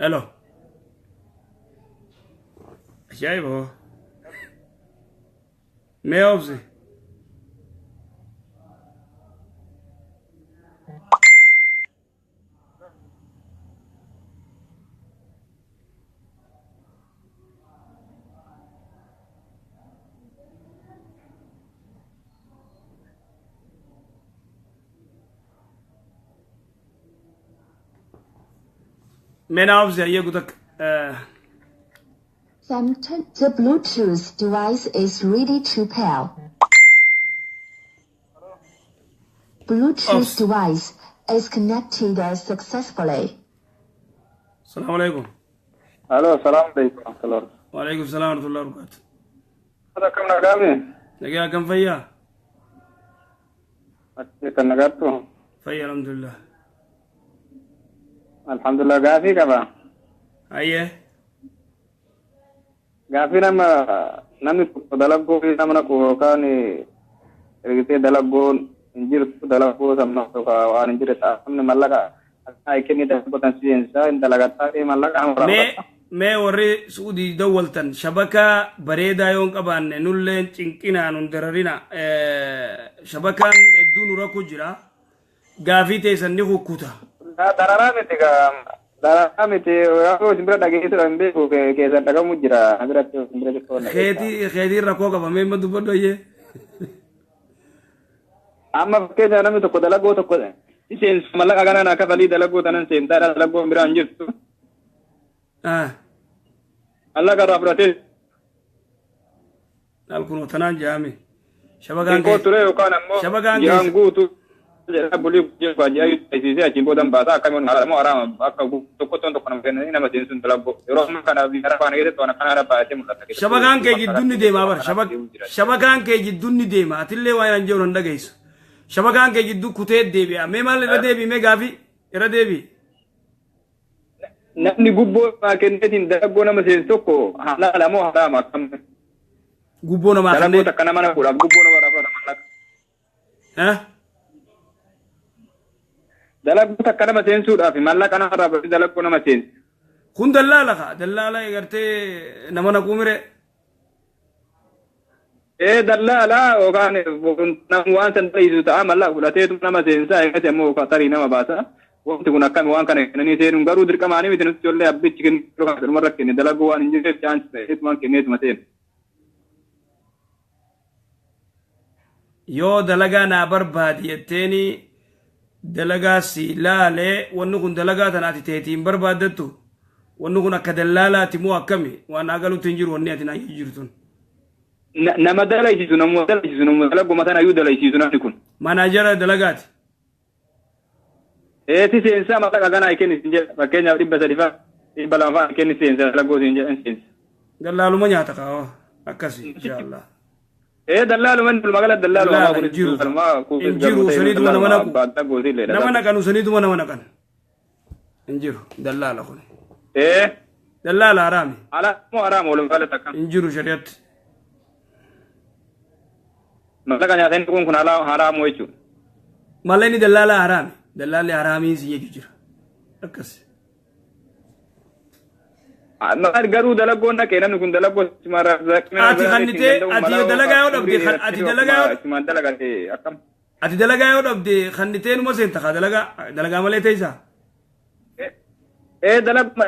B: Hello. Ajaa'iba hoo. Mee obsi. Mee naa obsi hayyee gutak.
H: 10. The Bluetooth device is ready to pair. Bluetooth
B: Obsi.
H: device is connected successfully.
B: Salaamu alaikum.
C: Alo, salaamu alaikum.
B: Wa alaikum salaam wa rahmatullahi wa barakatuh.
C: Akkam nagaame?
B: Nagaa, akkam fayyaa?
C: Kan nagaattu.
B: Fayya, alhamdulillah.
C: Alhamdulillah, gaafii qaba.
B: Ayyee.
C: Gaafii, nama namni tokko dalaggoo fi nama naqu yookaan ergitee dalaggoon hin jirtu, dalaggoo sabna waan hin jirre ta'a, namni mallaqa akka kenni dalaggoo tan seensaa hin dalagataa fi mallaqa hamma.
B: Mee warri Suudii dawwaltan shabakaa bareedaa yoo hin qabaanne nulleen cinqinaa nun dararina. Shabakaan hedduu nu rakku jira, gaafii teessan ni kukkuta.
C: Dararaa miti gaa, dararaa miti. Yeroo isin bira dhageessuudha hin beeku, keessan dhagamu jira biratti, isin bira xiqqoo.
B: Keetiin rakkoo qaba. Mee ma dubbadhu, ayyee.
C: Amma fakkeenya namni tokko dalagoo tokko seensu, mallaqa kanaan akka falii dalagoo tanan seentaadha, dalagoo biraa hin jirtu. Mallaqa irraa fudhatee.
B: Alkunoo tanaan jaame. Shabakaan
C: Xiqqoo ture yookaan ammoo
B: Shabakaan
C: ji'aan guutuu jedhaa bulii ji'a ji'a isiisee achiin boodan baasaa, akkamiin haraama haraama akka tokko tokko nama kennanii nama seensuun dalagoo yeroo ammaa kana biyya arabaa keessatti waan akkana irra baay'atee mul'ata.
B: Shabakaan kee jidduun ni deema bara. Shabakaan kee jidduun ni deema. Atillee waan an jedhu hin dhageessu. Shabakaan kee jidduu kutee deebi'a. Mee maal, irra deebi'i, mee gaafii irra deebi'i.
C: Namni gubboo namaa kenneetiin dalaggoo nama seensu tokko halaala moo haraama, akkam?
B: Gubboo namaa
C: Dalaggoo
B: kennee.
C: takka nama naquudhaaf gubboo nama irraa fudhata mallaqa.
B: Eh?
C: Dalaggoo takka nama seensuudhaaf mallaqa nama irraa fudhatee dalaggoo nama seensu.
B: Kun dallaala kaa. Dallaala gartee nama naquu mire.
C: Ee, dallaala yookaan nama waan san ta'isu ta'a, mallaqa fudhateetu nama seensaa, eegas immoo tarii nama baasa. Wanti kun akkami? Waan kana kennanii seenuun garuu dirqamaanii miti, nuti ijoollee abbichi kennu kan dhumarra kenne dalaguu waan hin jirreef chance ta'eetumaan kenneetuma seenu.
B: Yoo dalagaa naa barbaadi jetteeni dalagaa si laalee, wanni kun dalagaa tana ati teetiin barbaaddattu, wanni kun akka dallaalaati moo akkami? Waan naa galutti hin jiru wanni ati naa jirtun.
C: Nama dalaysiisu, namuma dalaysiisu, namuma dalaguma sana iyyuu dalaysiisu namni kun.
B: Manaajara dalagaati.
C: Eeti seensaa, mallaqa kanaa kenni siin jedha, fakkeenyaaf 300 fa'a, 200 fa'a kenni seensaa dalagoo siin jedhan seensa.
B: Dallaaluma nyaata kaa akkasi, inshaallah.
C: Ee, dallaaluma inni magala dallaaluma.
B: Dallaala hin jiru. Hin jiru, saniituma nama naqu. Nama naqanu saniituma nama naqan. Hin jiru dallaala kun.
C: Ee.
B: Dallaala haraami.
C: Ala moo haraama walumaa galatti, akkam?
B: Hin jiru shari'atti.
C: Mallaqa nyaatanii kun haraamu jechuudha.
B: Mallaqni dallaalaa haraami. Dallaalli haraamiin si jechuu jira. Akkas.
C: Maal garuu dalaggoon dhaqee namni kun dalaggoo
B: Ati kannitee ati dalagaa yoo dhabde ati dalagaa yoo
C: Ichumaan dalagate akkam?
B: Ati dalagaa yoo dhabde kannitee numa seenta kaa, dalagaa dalagaa malee teessaa.
C: Ee, dalaguma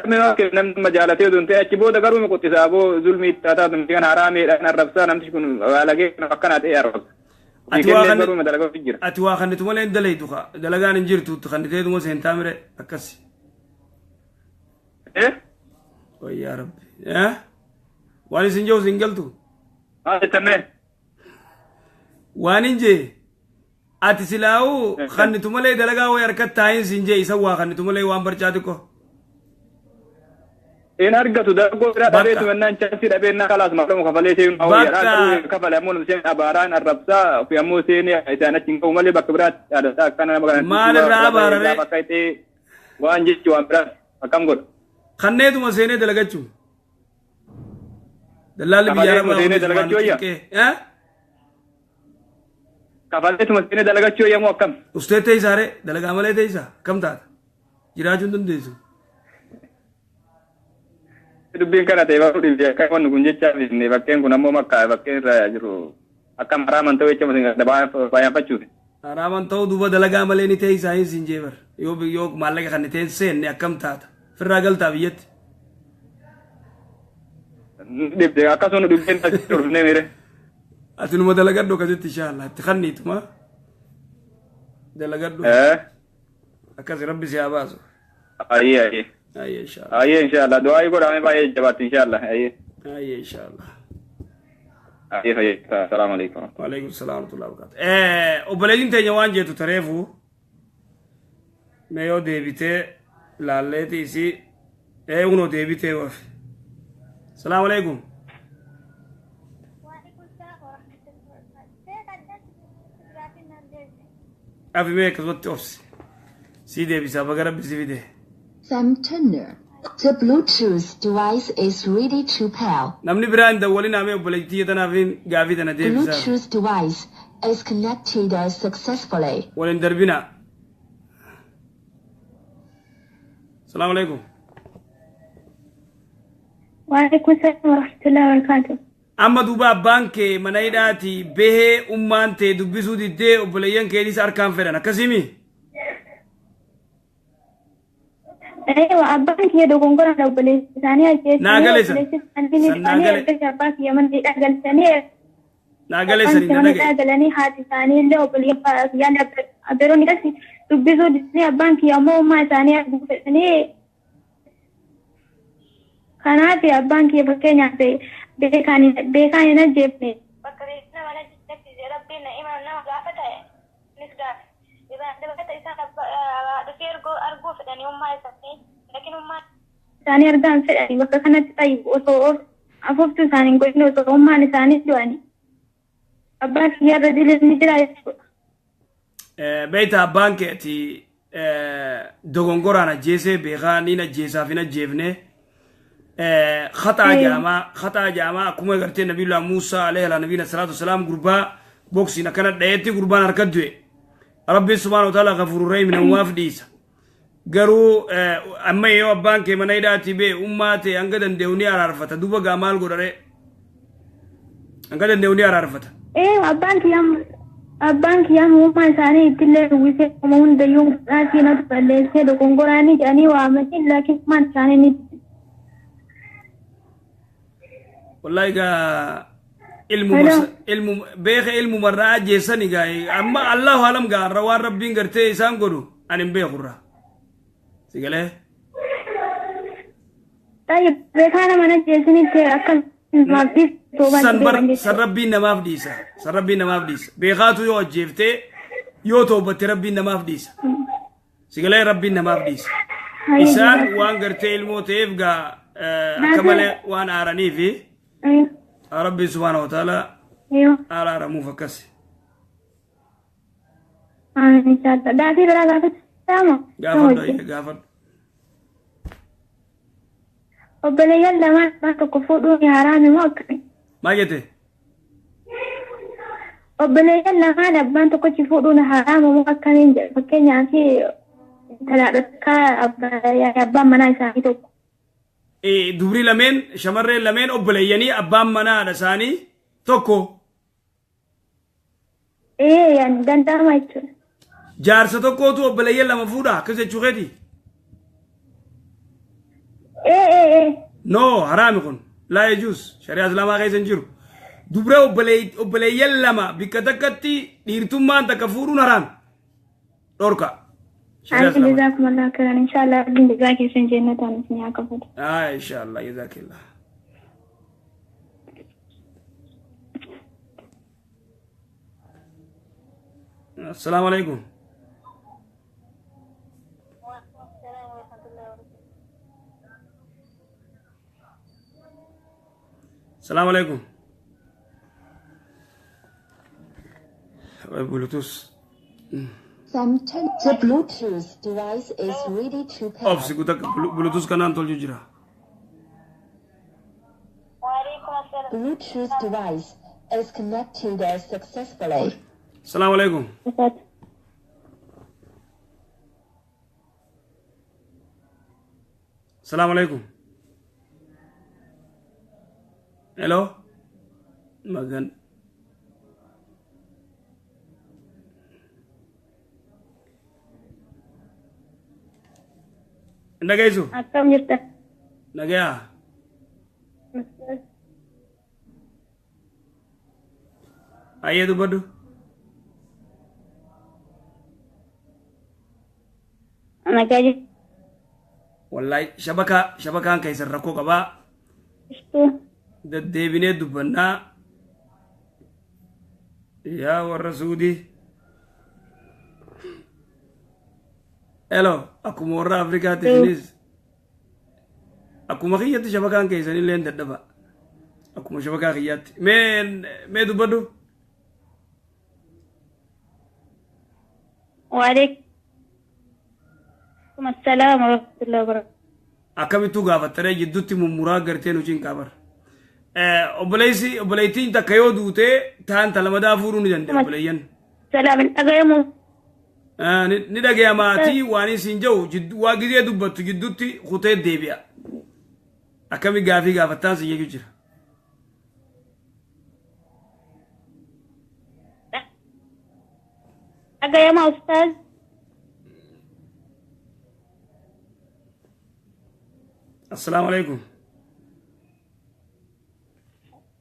C: namni nama jaalatee osoo hin ta'e, achi booda garuu qoxxisaa boo zulmii itti haa taatu kan haraameedhaan arrabsaa, namtichi kun baalagee akkanaa ta'e arrabsa.
B: Ati waa
C: Kennee garuu dalagaa jira.
B: Ati waa kannitu malee hin dalaytu kaa, dalagaan hin jirtu kanniteetuma seentaa mire, akkas.
C: Eh?
B: Wayyaa rabbi. Eh? Waan isin jiru isin galtu.
C: Maal jettamee?
B: Waan hin jee ati silaa'uu kannitu malee dalagaa wayi harkatti taa'iin siin jee, isa waa kannitu malee waan barcaa xiqqoo.
C: In argatu dalaggoo biraa dhabeetu mannaan chance dhabeennaa kalaas mallamu kafalee seenuu hawwiyyaadha. Garuu kafale ammoo namni seen abaaraan arrabsaa ofii ammoo seenee isaan achi hin qabu malee bakka biraatti yaadataa akkana nama kana.
B: Maal irraa abaararee?
C: Akka ta'e waan jechi waan biraa akkam godha?
B: Kanneetuma seenee dalagachuu. Dallaalli biyya
C: Kafaleetuma
B: arabaa
C: seenee
B: kunis waan
C: dalagachuu wayya?
B: xiqqee. Eh?
C: Kafaleetuma seenee dalagachuu wayya moo akkam?
B: Ustee teessaa ree, dalagaa malee teessaa akkam taata? Jiraachuu hin dandeessu.
C: Dubbiin kana ta'e baruu dhibee akka wanni kun jechaa fi bakkeen kun ammoo makkaa bakkeen irra jiru akkam haraaman ta'uu jecha baay'anfachuuf.
B: Haraaman ta'uu duuba dalagaa malee ni teessaa hin siin jeebar. Yoo maallaqa kan ittiin seenne akkam taata? Firraa galtaa biyyatti.
C: Dhibde akkasuma dubbiin asitti dhufnee mire.
B: Ati numa dalagadhu akkasitti, inshaallah itti kanniituma. Dalagadhu.
C: Eh?
B: Akkasi, rabbi si haa baasu.
C: Ayyee, ayyee.
B: Ayyee, inshaallah.
C: Ayyee, inshaallah du'aa godhame baay'ee jabaatti, inshaallah, ayyee.
B: Ayyee, inshaallah.
C: Ayyee, fayyada. Assalaamu alaikum.
B: Waalaikum salaam wa rahmatullahi wa barakatuh. Obboleettiin teenya waan jettu tareefu mee yoo deebitee laalleeti isii kunoo deebitee wafi. Salaamu alaikum.
D: وعليكم السلام ورحمة الله وبركاته.
B: Afimee akkasumatti obsi. Sii deebisaa baga rabbi si fide.
H: Sam Turner. The Bluetooth device is ready to pair.
B: Namni biraa hin dawwalin amee obboleettii tanaaf gaafii tana deebisaa.
H: Bluetooth device is connected successfully.
B: Waliin darbina. Salaamu alaikum.
D: وعليكم السلام ورحمة الله وبركاته.
B: Amma duuba abbaan kee mana hidhaati bahee ummaan tee dubbisuu diddee obboleeyyan keetis harkaan fedhan akkasimi.
D: أيوة abbaan kiyya dogongoraan obboleessi isaanii ajjeesanii
B: Naa gale san.
D: obboleessi isaanii ni
B: San naa
D: dhufanii
B: gale.
D: erga abbaa kiyya mana hidhaa galchanii
B: Naa gale
D: abbaan
B: sanii
D: kiyya
B: na
D: mana
B: dhagaye.
D: hidhaa galanii haati isaanii illee obboleeyyan kiyyaan abbeeroonni qasi dubbisuu didanii abbaan kiyya ammoo ummaa isaanii arguu fedhanii kanaaf abbaan kiyya fakkeenyaaf beekaan beekaan hin ajjeefne.
I: Bakka beeksisa mana jechatti rabbiin nama gaafata nis gaafa. Dabalata isaan dhufee arguu fedhanii ummaa isaanii lakin ummaa
D: isaanii argaan fedhanii bakka kanatti xayyibu osoo afuuftu isaanii hin godhin osoo ummaan isaanii du'anii. Abbaan kiyya irra dilis ni jira jechuudha.
B: Beeyta abbaan keeti dogongoraan ajjeesee beekaa niin ajjeesaaf hin ajjeefne khaxaa jaamaa khaxaa jaamaa akkuma gartee nabiyullah Muusaa alayhi ala nabiyina salaatu wasalaam gurbaa boksiin akkana dhayetti gurbaan harka du'e. Rabbiin subhaanahu wa ta'ala ghafuurur rahiim namumaaf dhiisa. Garuu amma yoo abbaan kee mana hidhaatii bee ummaa ta'e hanga danda'u ni araarfata duuba gaa maal godhare hanga danda'u ni araarfata.
D: Ee abbaan kiyya ummaa isaanii ittillee uwwisee kuma hundayyuu mudhaasii natu balleessee dogongoraanii jedhanii waamanii laakiin ummaan isaanii ni
B: Wallahi gaa ilmu ilmu beeka ilmu marraa ajjeessani gaa amma allahu alam gaa irra waan rabbiin gartee isaan godhu ani hin beekurra. Si galee?
D: Tayyib beekaa nama ajjeesinitti akka namaaf dhiisu
B: San bar san rabbiin namaaf dhiisa. San rabbiin namaaf dhiisa. Beekaatu yoo ajjeeftee yoo toobatte rabbiin namaaf dhiisa. Si galee rabbiin namaaf dhiisa. Isaan waan gartee ilmoo ta'eef gaa akka malee waan aaraniifi rabbiin subhaanahu wa ta'ala araaramuuf akkas.
D: Inshallah. Daafii biraa gaafatamu.
B: Gaafadhu gaafadhu.
D: Obboleeyyan lamaan abbaan tokko fuudhuun haraami moo akkami?
B: Maal jette?
D: Obboleeyyan lamaan abbaan tokkochi fuudhuun haraama moo akkamiin jedha fakkeenyaaf intala takkaa abbaan manaa isaanii tokko.
B: Dubri lameen shamarreen lameen obboleeyyanii abbaan manaa haadha isaanii tokko.
D: Ee yani danda'ama jechuudha.
B: Jaarsa tokkootu obboleeyyan lama fuudha akkas jechuu keeti?
D: Ee ee ee.
B: No haraami kun laa yajuus shari'aa islaamaa keessa hin jiru. Dubra obboleeyyan lama bikka takkatti dhiirtummaan takka fuudhuun haraami. Dhorka. Shari'aa
D: Ay
B: islaamaa.
D: jazakumullahu khairan inshallah rabbiin jazaa keessan jennataan isin haa kafalu.
B: Ah inshallah jazakallah. Assalaamu alaikum. Assalaamu alaikum. Bluetooth.
H: Sam Turner. The Bluetooth device is ready to pair.
B: Obsi guutaa Bluetooth kanaan tolchu jira.
I: وعليكم السلام.
H: Bluetooth device is connected successfully.
B: Assalaamu alaikum. Assalaamu alaikum. Hello. Magan. Hin dhageessu?
D: Akkam jirta?
B: Nagayaa. Ayyee dubbadhu.
D: Nagaa
B: Wallahi shabakaa shabakaan keessan rakkoo qabaa.
D: jirtu.
B: Deddeebinee dubbannaa. Yaa warra Suudii. Hello, akkuma warra Afrikaatti isinis akkuma kiyyatti shabakaan keessan illee hin dadhaba. Akkuma shabakaa kiyyaatti. Mee mee dubbadhu.
D: Waalaikum assalaam warahmatullahi wabarakatuh.
B: Akkamittuu gaafattaree jidduutti mummuraa gartee nu cinqaa bara. Obboleessi obboleettiin takka yoo duute taan ta lamadaa fuudhuu ni danda'a obboleeyyan.
D: Salaam hin dhagayamu.
B: Ni dhagayamaatii waan isin jiru waa gizee dubbattu jidduutti kutee deebi'a. Akkami gaafii gaafattaan si jechuu jira.
D: Dhagayama ustaaz.
B: Assalaamu alaikum.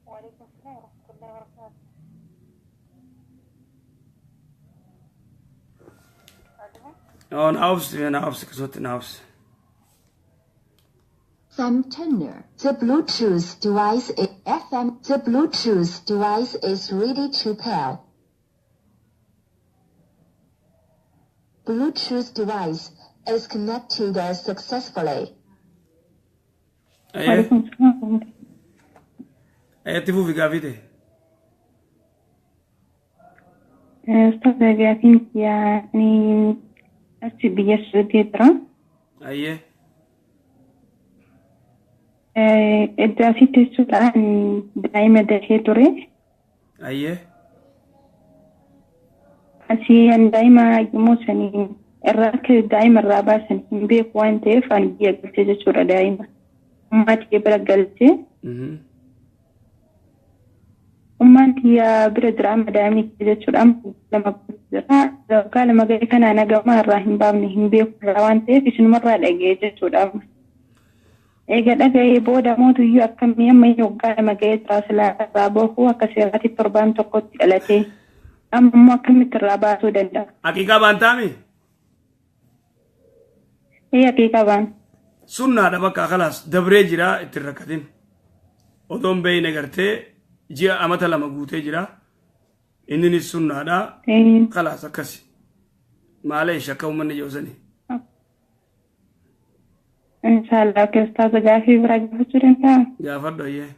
I: وعليكم السلام ورحمة الله وبركاته.
B: Oo, na obsi, na obsi, akkasumatti na obsi.
H: FM tuner. The Bluetooth device is FM. The Bluetooth device is ready to pair. Bluetooth device is connected successfully.
B: Ayyee.
D: Waalaikum salaam.
B: Itti fufi gaafii ta'e.
D: Ustaaz, gaafiin kiyya ani achi biyya Suudii jira.
B: Ayyee.
D: Iddoo asitti jechuudhaan daa'ima dahee ture.
B: Ayyee.
D: Asii ani daa'ima yommuu sanii irraa akka daa'ima irraa baasan hin beeku waan ta'eef ani biyya galchee jechuudha daa'ima. Ummaa bira galchee. Ummaan kiyya bira jira amma daa'imni kiyya jechuudha, amma 2 jira. Waggaa 2 ga'e kana nagamaa irraa hin baafne, hin beeku irraa waan ta'eef isinumarraa dhaga'ee jechuudha amma. Eega dhaga'ee booda mootuyyuu akkamii amma inni waggaa 2 ga'ee jira, silaa irraa bahuu akka seeraatti torbaan tokkotti dhalatee, amma immoo akkamitti irraa baasuu danda'a?
B: Haqiiqaa baantaami?
D: Ee, haqiiqaa baan.
B: Sunnaadha, bakka khalaas dabree jira, itti hin rakkatin. Odoon beeyne gartee ji'a amata 2 guutee jira. Inninis sunnaadha. Khalaas akkasi. Maaleesh akka uummanni joosanii.
D: Inshaallah, okay ustaaza, gaafii biraa gaafachuu danda'a?
B: Gaafadhu, ayyee.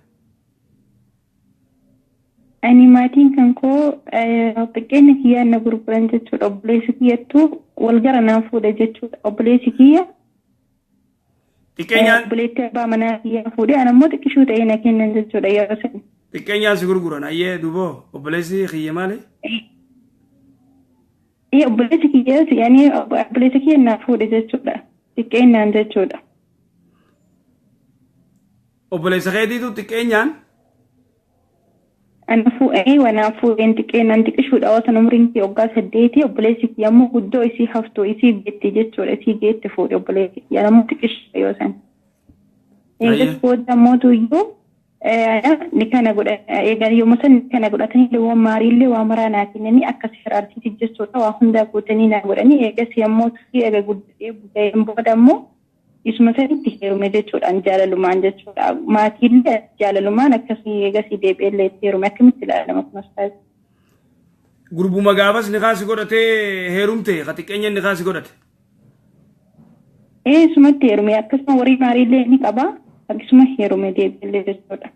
D: Ani maatiin kan koo xiqqeenya kiyyaan na gurguran jechuudha. Obboleessi kiyyattuu wal gara naan fuudhe jechuudha. Obboleessi kiyya
B: Xiqqeenyaan
D: obboleettii abbaa manaa kiyyaa fuudhe, ana immoo xiqqishuu ta'ee na kennan jechuudha yeroo sana.
B: Xiqqeenyaan si gurguran, ayyee, duboo obboleessi kiyya maali?
D: Ee, obboleessi kiyya, yani obboleessi kiyya naa fuudhe jechuudha. Xiqqeenyaan jechuudha.
B: Obboleessa keetiitu xiqqeenyaan
D: Ana fuudhee wanaa fuudheen xiqqeenyaan, xiqqishuudha osoo umriin kiyya waggaa 8, obboleessi kiyya immoo guddoo isii haftuu isii geetti jechuudha. Isii geetti fuudhe obboleessi kiyya, ana immoo xiqqishuudha yoo san. Eegas booda mootuyyuu ni kana godha, eegan yommuu san ni kana godhatanii loowwan maariillee waa maraa naa kennanii akka seera arsiitti jechuudha, waa hundaa guutanii naa godhanii. Eegas yommuu eega guddatee guddatee booda immoo isuma sanitti heerume jechuudhaan, jaalalumaan jechuudha. Maatiillee jaalalumaan akkasii eegasii deebi'ellee itti heerume, akkamitti ilaalama kun ustaaz?
B: Gurbuma gaafas ni kaasi godhatee heerumte ka xiqqeenya inni kaasi godhate.
D: Ee, isumatti heerume, akkasuma warii maariillee ni qaba, akkasuma heerume deebi'ellee jechuudha.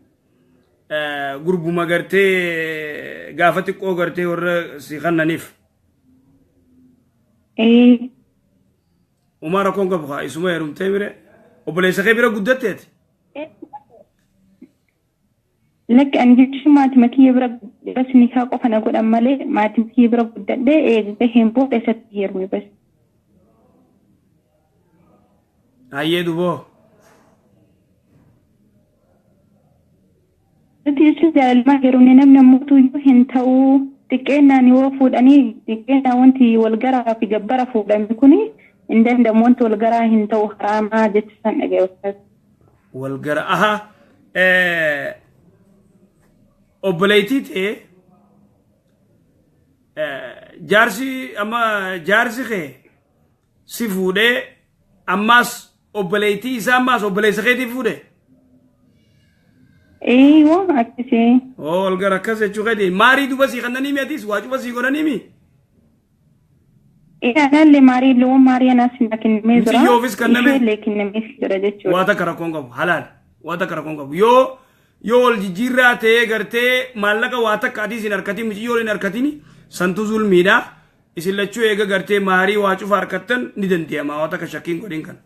B: Gurbuma gartee gaafa xiqqoo gartee warra si kannaniif.
D: Ee.
B: Umaa rakkoon qabu kaa, isuma heerumtee mire, obboleessa kee bira guddatteeti.
D: Lakki, ani jechuun maatii kiyya bira bas nikaa qofa na godhan malee maatii kiyya bira guddadhee eega gaheen booda isatti heerume bas.
B: Ayyee, duboo.
D: Nuti jechuun jaalalumaan heerumne, namni ammoo hin ta'uu, xiqqeennaan yoo fuudhanii xiqqeennaan wanti wal garaa fi gabbara fuudhame kuni hin danda'amu, wanti wal garaa hin ta'u, haraamaa jecha san dhaga'e ustaz.
B: Wal gara aha, obboleettii ta'e jaarsi, amma jaarsi kee si fuudhee ammaas obboleettii isaa ammaas obboleessa keetii fuudhe.
D: Eeyyoo, akkasii.
B: Oo, wal gara akkas jechuu keetii, maarii duba sii kannanii mi, atis waa cufa sii godhanii mi?
D: Anallee maarii, loon maarii anaas na kennamee jira.
B: Mucayyoofis kenname?
D: Isheellee kennameef jira jechuudha.
B: Waa takka rakkoon qabu, halaal, waa takka rakkoon qabu. Yoo wal jijjiirraa ta'ee gartee maallaqa waa takka adiis hin harkatin, mucayyoon hin harkatin, santu zulmiidha. Isin lachuu eega gartee maarii waa cufa harkattan ni danda'ama waa takka shakkiin godhin kan.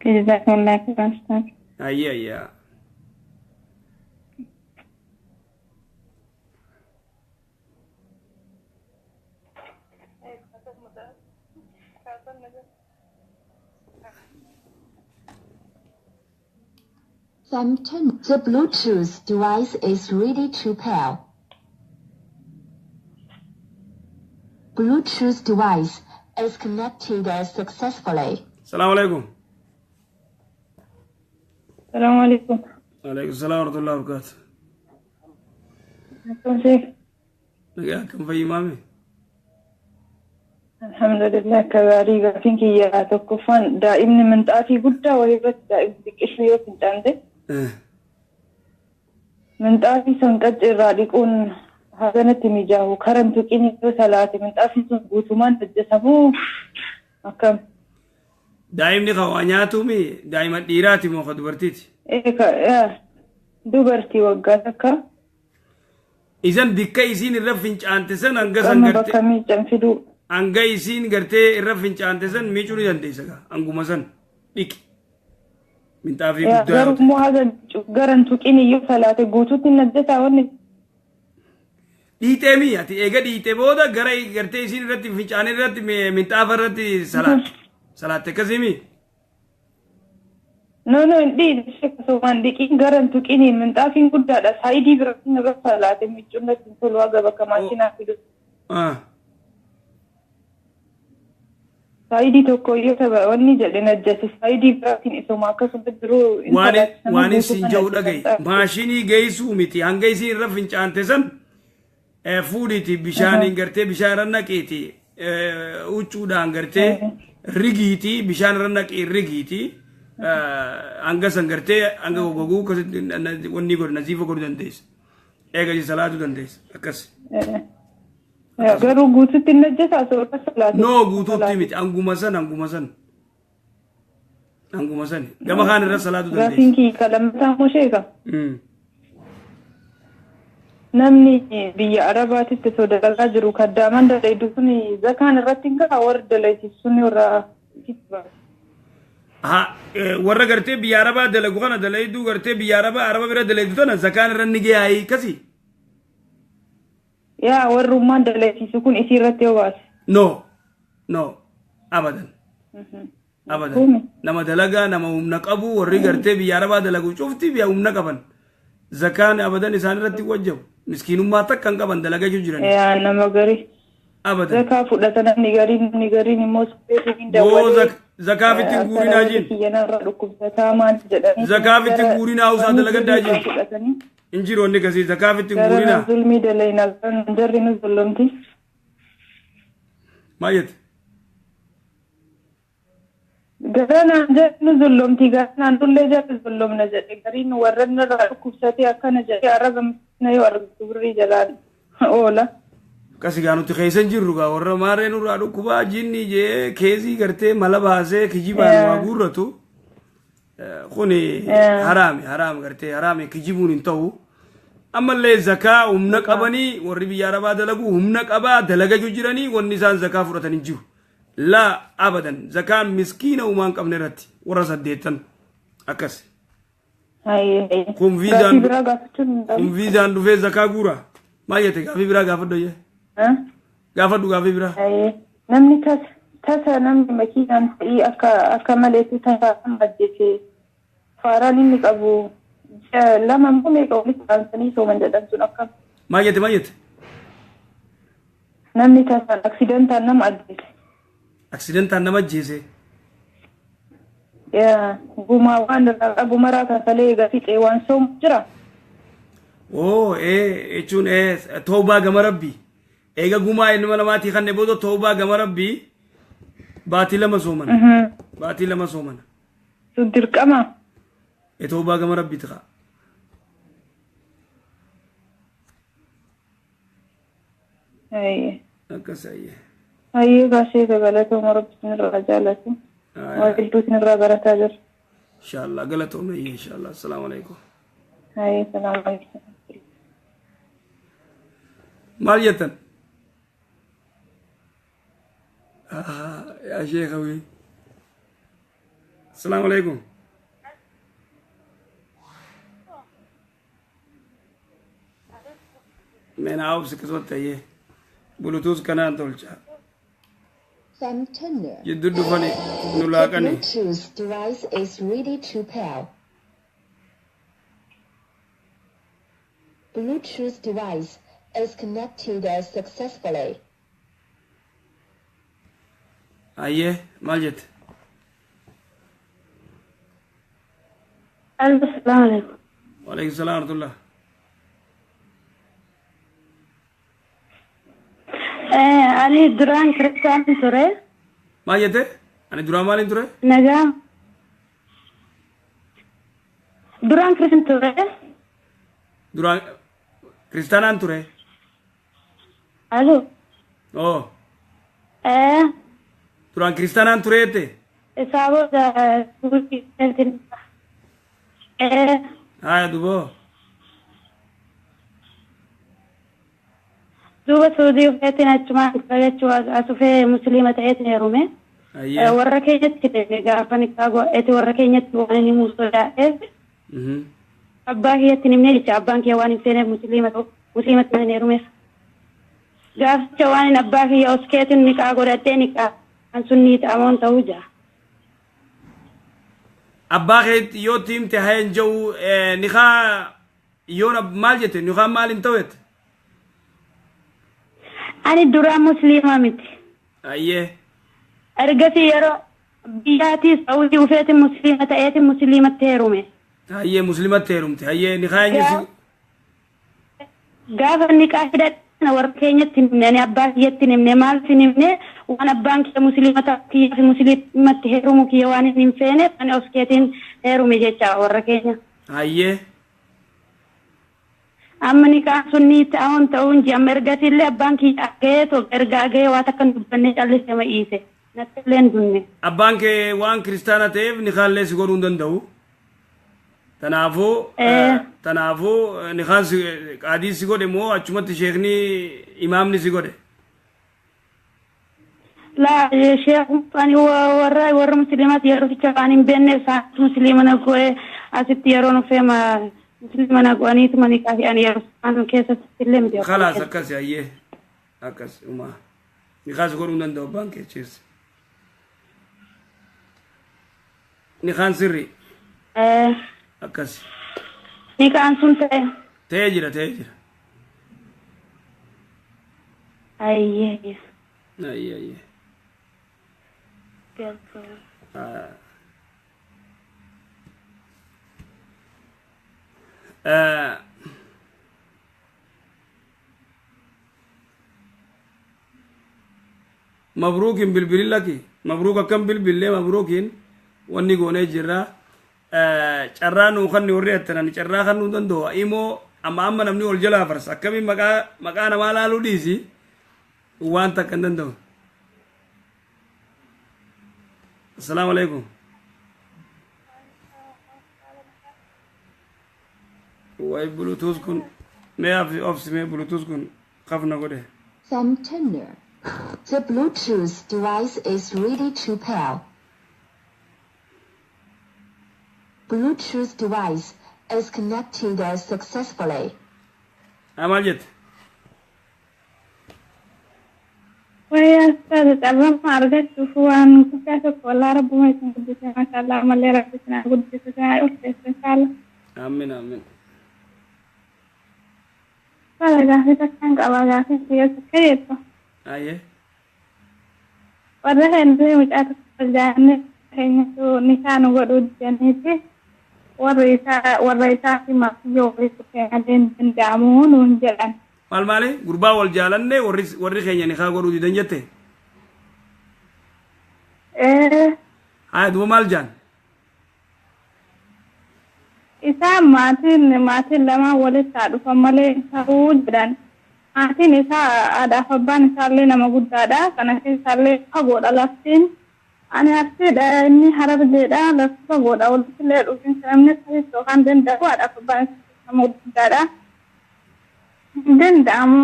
D: Jazakallah khairan Ustaz.
B: Ayyee ayyaa.
H: Samton, the Bluetooth device is ready to pair. Bluetooth device is connected successfully.
B: Salaamu alaikum.
J: Salaamu alaikum.
B: Alaikum salaam wa rahmatullahi wa barakatuh.
J: Akkam sheek?
B: Nagaa akkam fayyumaame?
J: Alhamdulillah akka gaarii. Gaafiin kiyya tokkoffaan daa'imni minxaafii guddaa wayii irratti daa'imni xiqqishu yoo fincaante minxaafii san qacce irraa dhiquun haganatti mijaahu karan tuqin yoo salaate minxaafiin sun guutumaan hojjetamuu akkam?
B: Daa'imni kan waa nyaatuumi daa'ima dhiiraati moo kan dubartiiti?
J: Dubartii waggaa takka.
B: Isan bikka isiin irra fincaante san hanga san
J: Amma
B: gartee
J: bakka miican fiduu.
B: Hanga isiin gartee irra fincaante san miicuu ni dandeessa gaa hanguma san dhiqi. Minxaafii guddaa yoo
J: Garuu
B: ta'e.
J: immoo haga garan tuqin yoo salaate guutuutti hin hojjetaa wanni.
B: Dhiixee mii ati eega dhiixee booda gara gartee isiin irratti fincaanii irratti minxaafa irratti salaatte. Salaatte akkasii mii?
J: No no, hin dhiine sheek, osoo dhiqiin garan tuqiniin minxaafiin guddaadha. Saayidii biraatiin irra salaate miicuun natti hin tolu haga bakka maashinaa fidu. Saayidii tokko yoo tapha wanni jedhe najjase saayidii biraatiin isuma akkasuma jiru hin
B: Waan
J: salaachisanii
B: waan
J: guutuu
B: isin
J: kan
B: jedhu
J: hojjetan
B: dhaga'i.
J: ta'a.
B: Maashinii geessuu miti hanga isiin irra fincaante san fuudhiiti bishaaniin gartee bishaan irra naqiiti huccuudhaan gartee rigiiti bishaan irra naqii rigiiti hanga san gartee hanga gogoguu akkasitti wanni godhu naziifa godhuu dandeessa. Eegasi salaatuu dandeessa akkas.
J: Garuu guutuutti hin hojjetaa osoo irra salaate.
B: No, guutuutti miti, hanguma san hanguma san hanguma san gama kaan irra salaatuu
J: Gaafiin
B: dandeessa.
J: kiyya kan lammataa immoo sheeka. Namni biyya Arabaatitti osoo dalagaa jiru kaddaaman dalaydu sun zakaan irratti hin gahaa warri dalaysiisu sun warra baasa?
B: Ha, warra gartee biyya Arabaa dalagu kana dalayduu gartee biyya Arabaa Araba bira dalaydu tana zakaan irra ni gahaa kasi.
J: Yaa warrummaan dalaysiisu kun isii irratti yoo baase.
B: No, no, abadan. Abadan.
J: Kumi.
B: Nama dalagaa nama humna qabu warri gartee biyya Arabaa dalagu cufti biyya humna qaban. Zakaan abadan isaan irratti wajjabu. Miskiinummaa takka hin qaban dalagachuu jiran.
J: Yaa nama garii.
B: Abadan.
J: Zakaa fudhata namni gariin, namni gariin immoo supheetiin hin
B: Boo
J: dawwalee.
B: Zakaafitti hin guurinaa jeen.
J: Kiyyanarra dhukkubsataa maal jedhanii.
B: Zakaafitti hin guurinaa usaa dalagaddaa jeen.
J: Fudhatanii.
B: Hin jiru wanni akkasii zakaafitti hin
J: Gara
B: guurinaa.
J: zulmii dalayna jarri nu zullumti.
B: Maal jette?
J: Garanaan jarri nu zullumti, garanaan dullee jarri zullumna jedhe gariin warra irraa dhukkubsatee akkana jedhe arraba miskiina yoo argatu birrii jalaan oola.
B: Akkasi gaa nuti keessa hin jirru gaa warra maarree nurraa dhukkubaa jinni jee keezii gartee mala baasee kijibaan waa guurratu. Kuni haraami haraam gartee haraami kijibuun hin ta'u. Ammallee zakaa humna qabanii warri biyya Arabaa dalagu humna qabaa dalagachuu jiranii wanni isaan zakaa fudhatan hin jiru. Laa, abadan, zakaan miskiina uumaa hin qabne irratti warra saddeettan akkas. Kun
J: Gaaffii
B: viizaan
J: biraa gaafachuun hin
B: kun
J: qabu.
B: viizaan dhufee zakaa guura. Maal jette? Gaaffii biraa gaafadhu ayyee. Gaafadhu gaaffii biraa.
J: Namni tasa tasa namni makiinaan ta'ii akka akka maleetti tasa nama ajjeese faaraan inni qabu ji'a 2 immoo meeqa walitti aansanii sooman jedhan sun akkam?
B: Maal jette, maal jette?
J: Namni tasaan aksidantaan nama ajjeese.
B: Aksidantaan nama ajjeese.
J: Yaa gumaa waan irraa qabu maraa kafalee egaa fixee waan soomu jira.
B: Oo ee jechuun ee toobaa gama rabbii. Eega gumaa ilma namaatii kanne booda toobaa gama rabbii baatii 2 soomana. Baatii 2 soomana.
J: Sun dirqama.
B: Ee toobaa gama rabbiiti kaa.
J: Hayyee.
B: Akkas hayyee.
J: Hayyee gaashee galatooma, rabbi isinirraa jaalatu. Waa hedduu isinirraa barataa jira.
B: Inshallah galatoomna hayyee inshallah. Assalaamu alaikum.
J: Hayyee, salaamu alaikum.
B: Maal jettan? Yaa sheekawii. Asalaamu alaikum. Meenaa obsi akkasumatti ayyee. Bluetooth kanaan tolcha.
H: FM tuner.
B: Jidduu dhufani nu
H: The
B: laaqani.
H: Bluetooth device is ready to pair. Bluetooth device is connected successfully.
B: Ayyee maal jette?
K: Assalamu alaikum.
B: Waalaikum salaam warahmatullah.
K: Ani duraan kiristaan ture.
B: Maal jette? Ani duraan maaliin ture?
K: Nagaa. Duraan kiristaan ture.
B: Duraan kiristaanaan ture.
K: Alo.
B: Oo. Duraan kiristaanaan ture jette?
K: Isaa booda
B: Haaya duboo.
K: Duuba Suudii ufeetiin achumaan jechuu as ufee musliima ta'eetiin heerume.
B: Ayyee.
K: Warra keenyatti deeme gaafa nikaa godhate warra keenyatti waan inni himuu sodaa'eef abbaa kiyyatti hin himne jecha abbaan kiyya waan hin feeneef musliima ta'u musliimatti waan hin heerumeef. Gaaficha waan hin abbaa kiyya oskeetiin nikaa godhadhee nikaa kan sun ni ta'amoon ta'uu jira.
B: Abbaa keetti yoo himte hayan jedhu nikaa yoon maal jette nikaa maal hin ta'u jette?
K: Ani duraan musliima miti.
B: Ayyee.
K: Ergasii yeroo biyyaatii Saawudii ufeetiin musliima ta'eetiin musliimatti heerume.
B: Ayyee musliimatti heerumte. Ayyee nikaa eenyu si
K: Gaafa nikaa hidhadhe warra keenyatti hin himne ani abbaa kiyyatti hin himne maal hin himne waan abbaan kiyya musliima ta'u kiyyaa fi musliimatti heerumu kiyya waan hin feeneef ani of keetiin heerume jecha warra keenya.
B: Ayyee.
K: Amma nikaan sun ni ta'uun ta'uun ji amma ergasiillee abbaan kiyya gahee tokko ergaa gahee waan takka hin dubbanne callisee ma dhiise natti illee hin dunne.
B: Abbaan kee waan kiristaana ta'eef nikaallee si godhuu hin danda'u. Tanaafuu nikaan si qaadii si godhe moo achumatti sheekni imaamni si godhe?
K: Laa sheekh ani warra warra musliimaati yeroo ficha waan hin beekneef isaan musliima na godhe asitti yeroo nufee ma musliima na godhaniituma nikaa fi ani yeroo isaan keessatti illee miti.
B: Khalaas akkas ayyee akkas umaa nikaa si godhuu hin danda'u abbaan kee cheesse. Nikaan sirri akkas.
K: Nikaan sun ta'e.
B: Ta'ee jira ta'ee jira.
K: Ayyee.
B: Ayyee ayyee. Mabruukin bilbilin laki mabruuk akkam bilbillee mabruukin wanni goonee jirra carraa nuu kanni warri attanan carraa kan nuu danda'u imoo amma amma namni ol jalaa farsa akkamiin maqaa maqaa namaa laaluu dhiisi waan takka hin danda'u. Assalaamu alaikum. Wayi bluetooth kun mee obsi mee bluetooth kun qafna godhe.
H: FM tuner. The Bluetooth device is ready to pair. Bluetooth device is connected successfully.
B: Maal jette?
J: Wayyaa ustaaza carraa argachuuf waan guddaa tokko wallaa rabbuma isin guddise maashaallah ammallee rabbi isin haa guddisu isin haa ulfeessu inshaallah.
B: Amiin amiin.
J: Ustaaza gaafii takkaan qaba gaafii kiyya akka jettu.
B: Ayyee.
J: Warra hedduu mucaa tokko wal jaalannee keenyatu nikaa nu godhuu didaniiti warra isaa fi maatii walitti keenyallee hin danda'amu nuun jedhan.
B: Maal maali? Gurbaa wal jaalanne warri keenya nikaa godhuu didan jette? Haa duuba maal jaan?
J: Isaan maatiin lamaan walitti haa dhufan malee ta'uu jedhan. Maatiin isaa haadhaaf abbaan isaallee nama guddaadha. Kana keessaallee fagoodha laftiin. Ani arsiidha inni harargeedha lafti fagoodha walitti illee dhufiinsa namni akkasitti yookaan danda'u haadhaaf abbaan isaa nama guddaadha. Hin danda'amu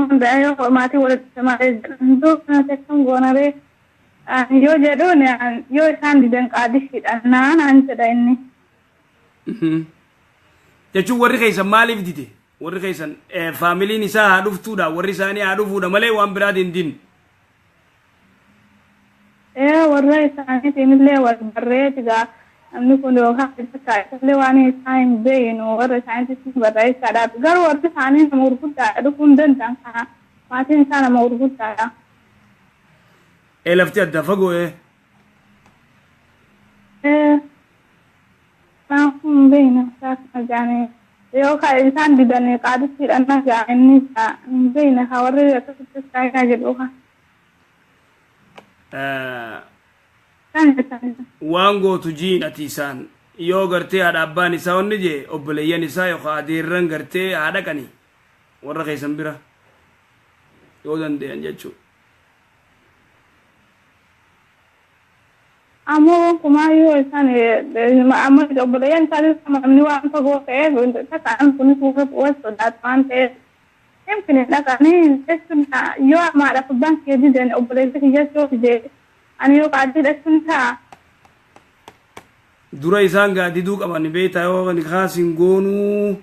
J: yoo maatii walitti dhufe malee jedhan. Duuba kanatti akkam goonaree Yoo jedhuun yoo isaan didan qaadii hidhannaa naan jedha inni.
B: Jechuun warri keessan maaliif dide? Warri keessan faamiliin isaa haa dhuftuudha, warri isaanii haa dhufuudha malee waan biraatiin din.
J: Warra isaaniitiin illee wal barreeti gaa namni kun yookaan bakka isallee waan isaa hin beeknu warra isaaniitiin barreessaadhaaf garuu warri isaanii nama gurguddaadha dhufuu hin danda'an kana maatiin isaa nama gurguddaadha.
B: Lafti adda fagoo ee.
J: Kanaafuu hin beeknu isaa kana jaanii yookaan isaan didanii qaaditti hidhannaa jaanii hin beekne haa warri akkasitti isaa jedhu kan.
B: Waan gootu jiin ati isaan yoo gartee haadha abbaan isaa onni jee obboleeyyan isaa yookaan adeerran gartee haa dhaqani warra keessan bira yoo danda'an jechuudha.
J: Ammoo gonkumaa yoo isaan ammoo obboleeyyan isaanis namni waan fagoo ta'eef takkaan kunis warra sodaatu waan ta'eef himkine dhaqanii jechuun yoo amaadhaaf abbaan kee didan obboleessa kiyya yoo dide ani yoo qaadii dhachuun ta'a.
B: Dura isaan gaa diduu qaban beektaa yoo kaas hin goonuu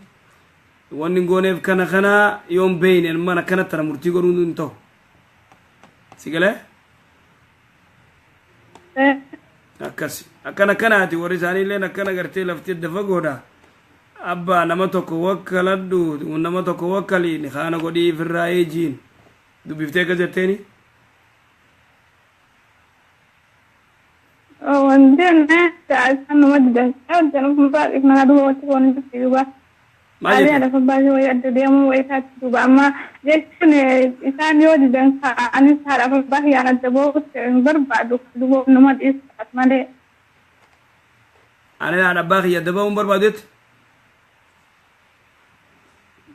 B: wanni hin gooneef kana kana yoo hin beekne mana akkanatti tana murtii godhuun hin ta'u. Si galee? Akkas akkana akkanaati warri isaaniilleen akkana gartee lafti adda fagoodha. Abbaa nama tokko wakkaladhu nama tokko wakkaliin kaana godhii ifirraa eejiin dubbiftee akkas jetteeni.
J: Wanti isaan nama didan hojjan baay'ee duuba wanti kun jirti duuba.
B: Maal jette?
J: Haadha abbaa wayii adda deemuu wayii taati duuba amma jechuun isaan yoo didan anis haadha abbaa kiyyaan adda ba'uutti hin barbaadu duuba nama dhiisaat malee.
B: Ani haadha abbaa kiyya adda ba'uun barbaadetti.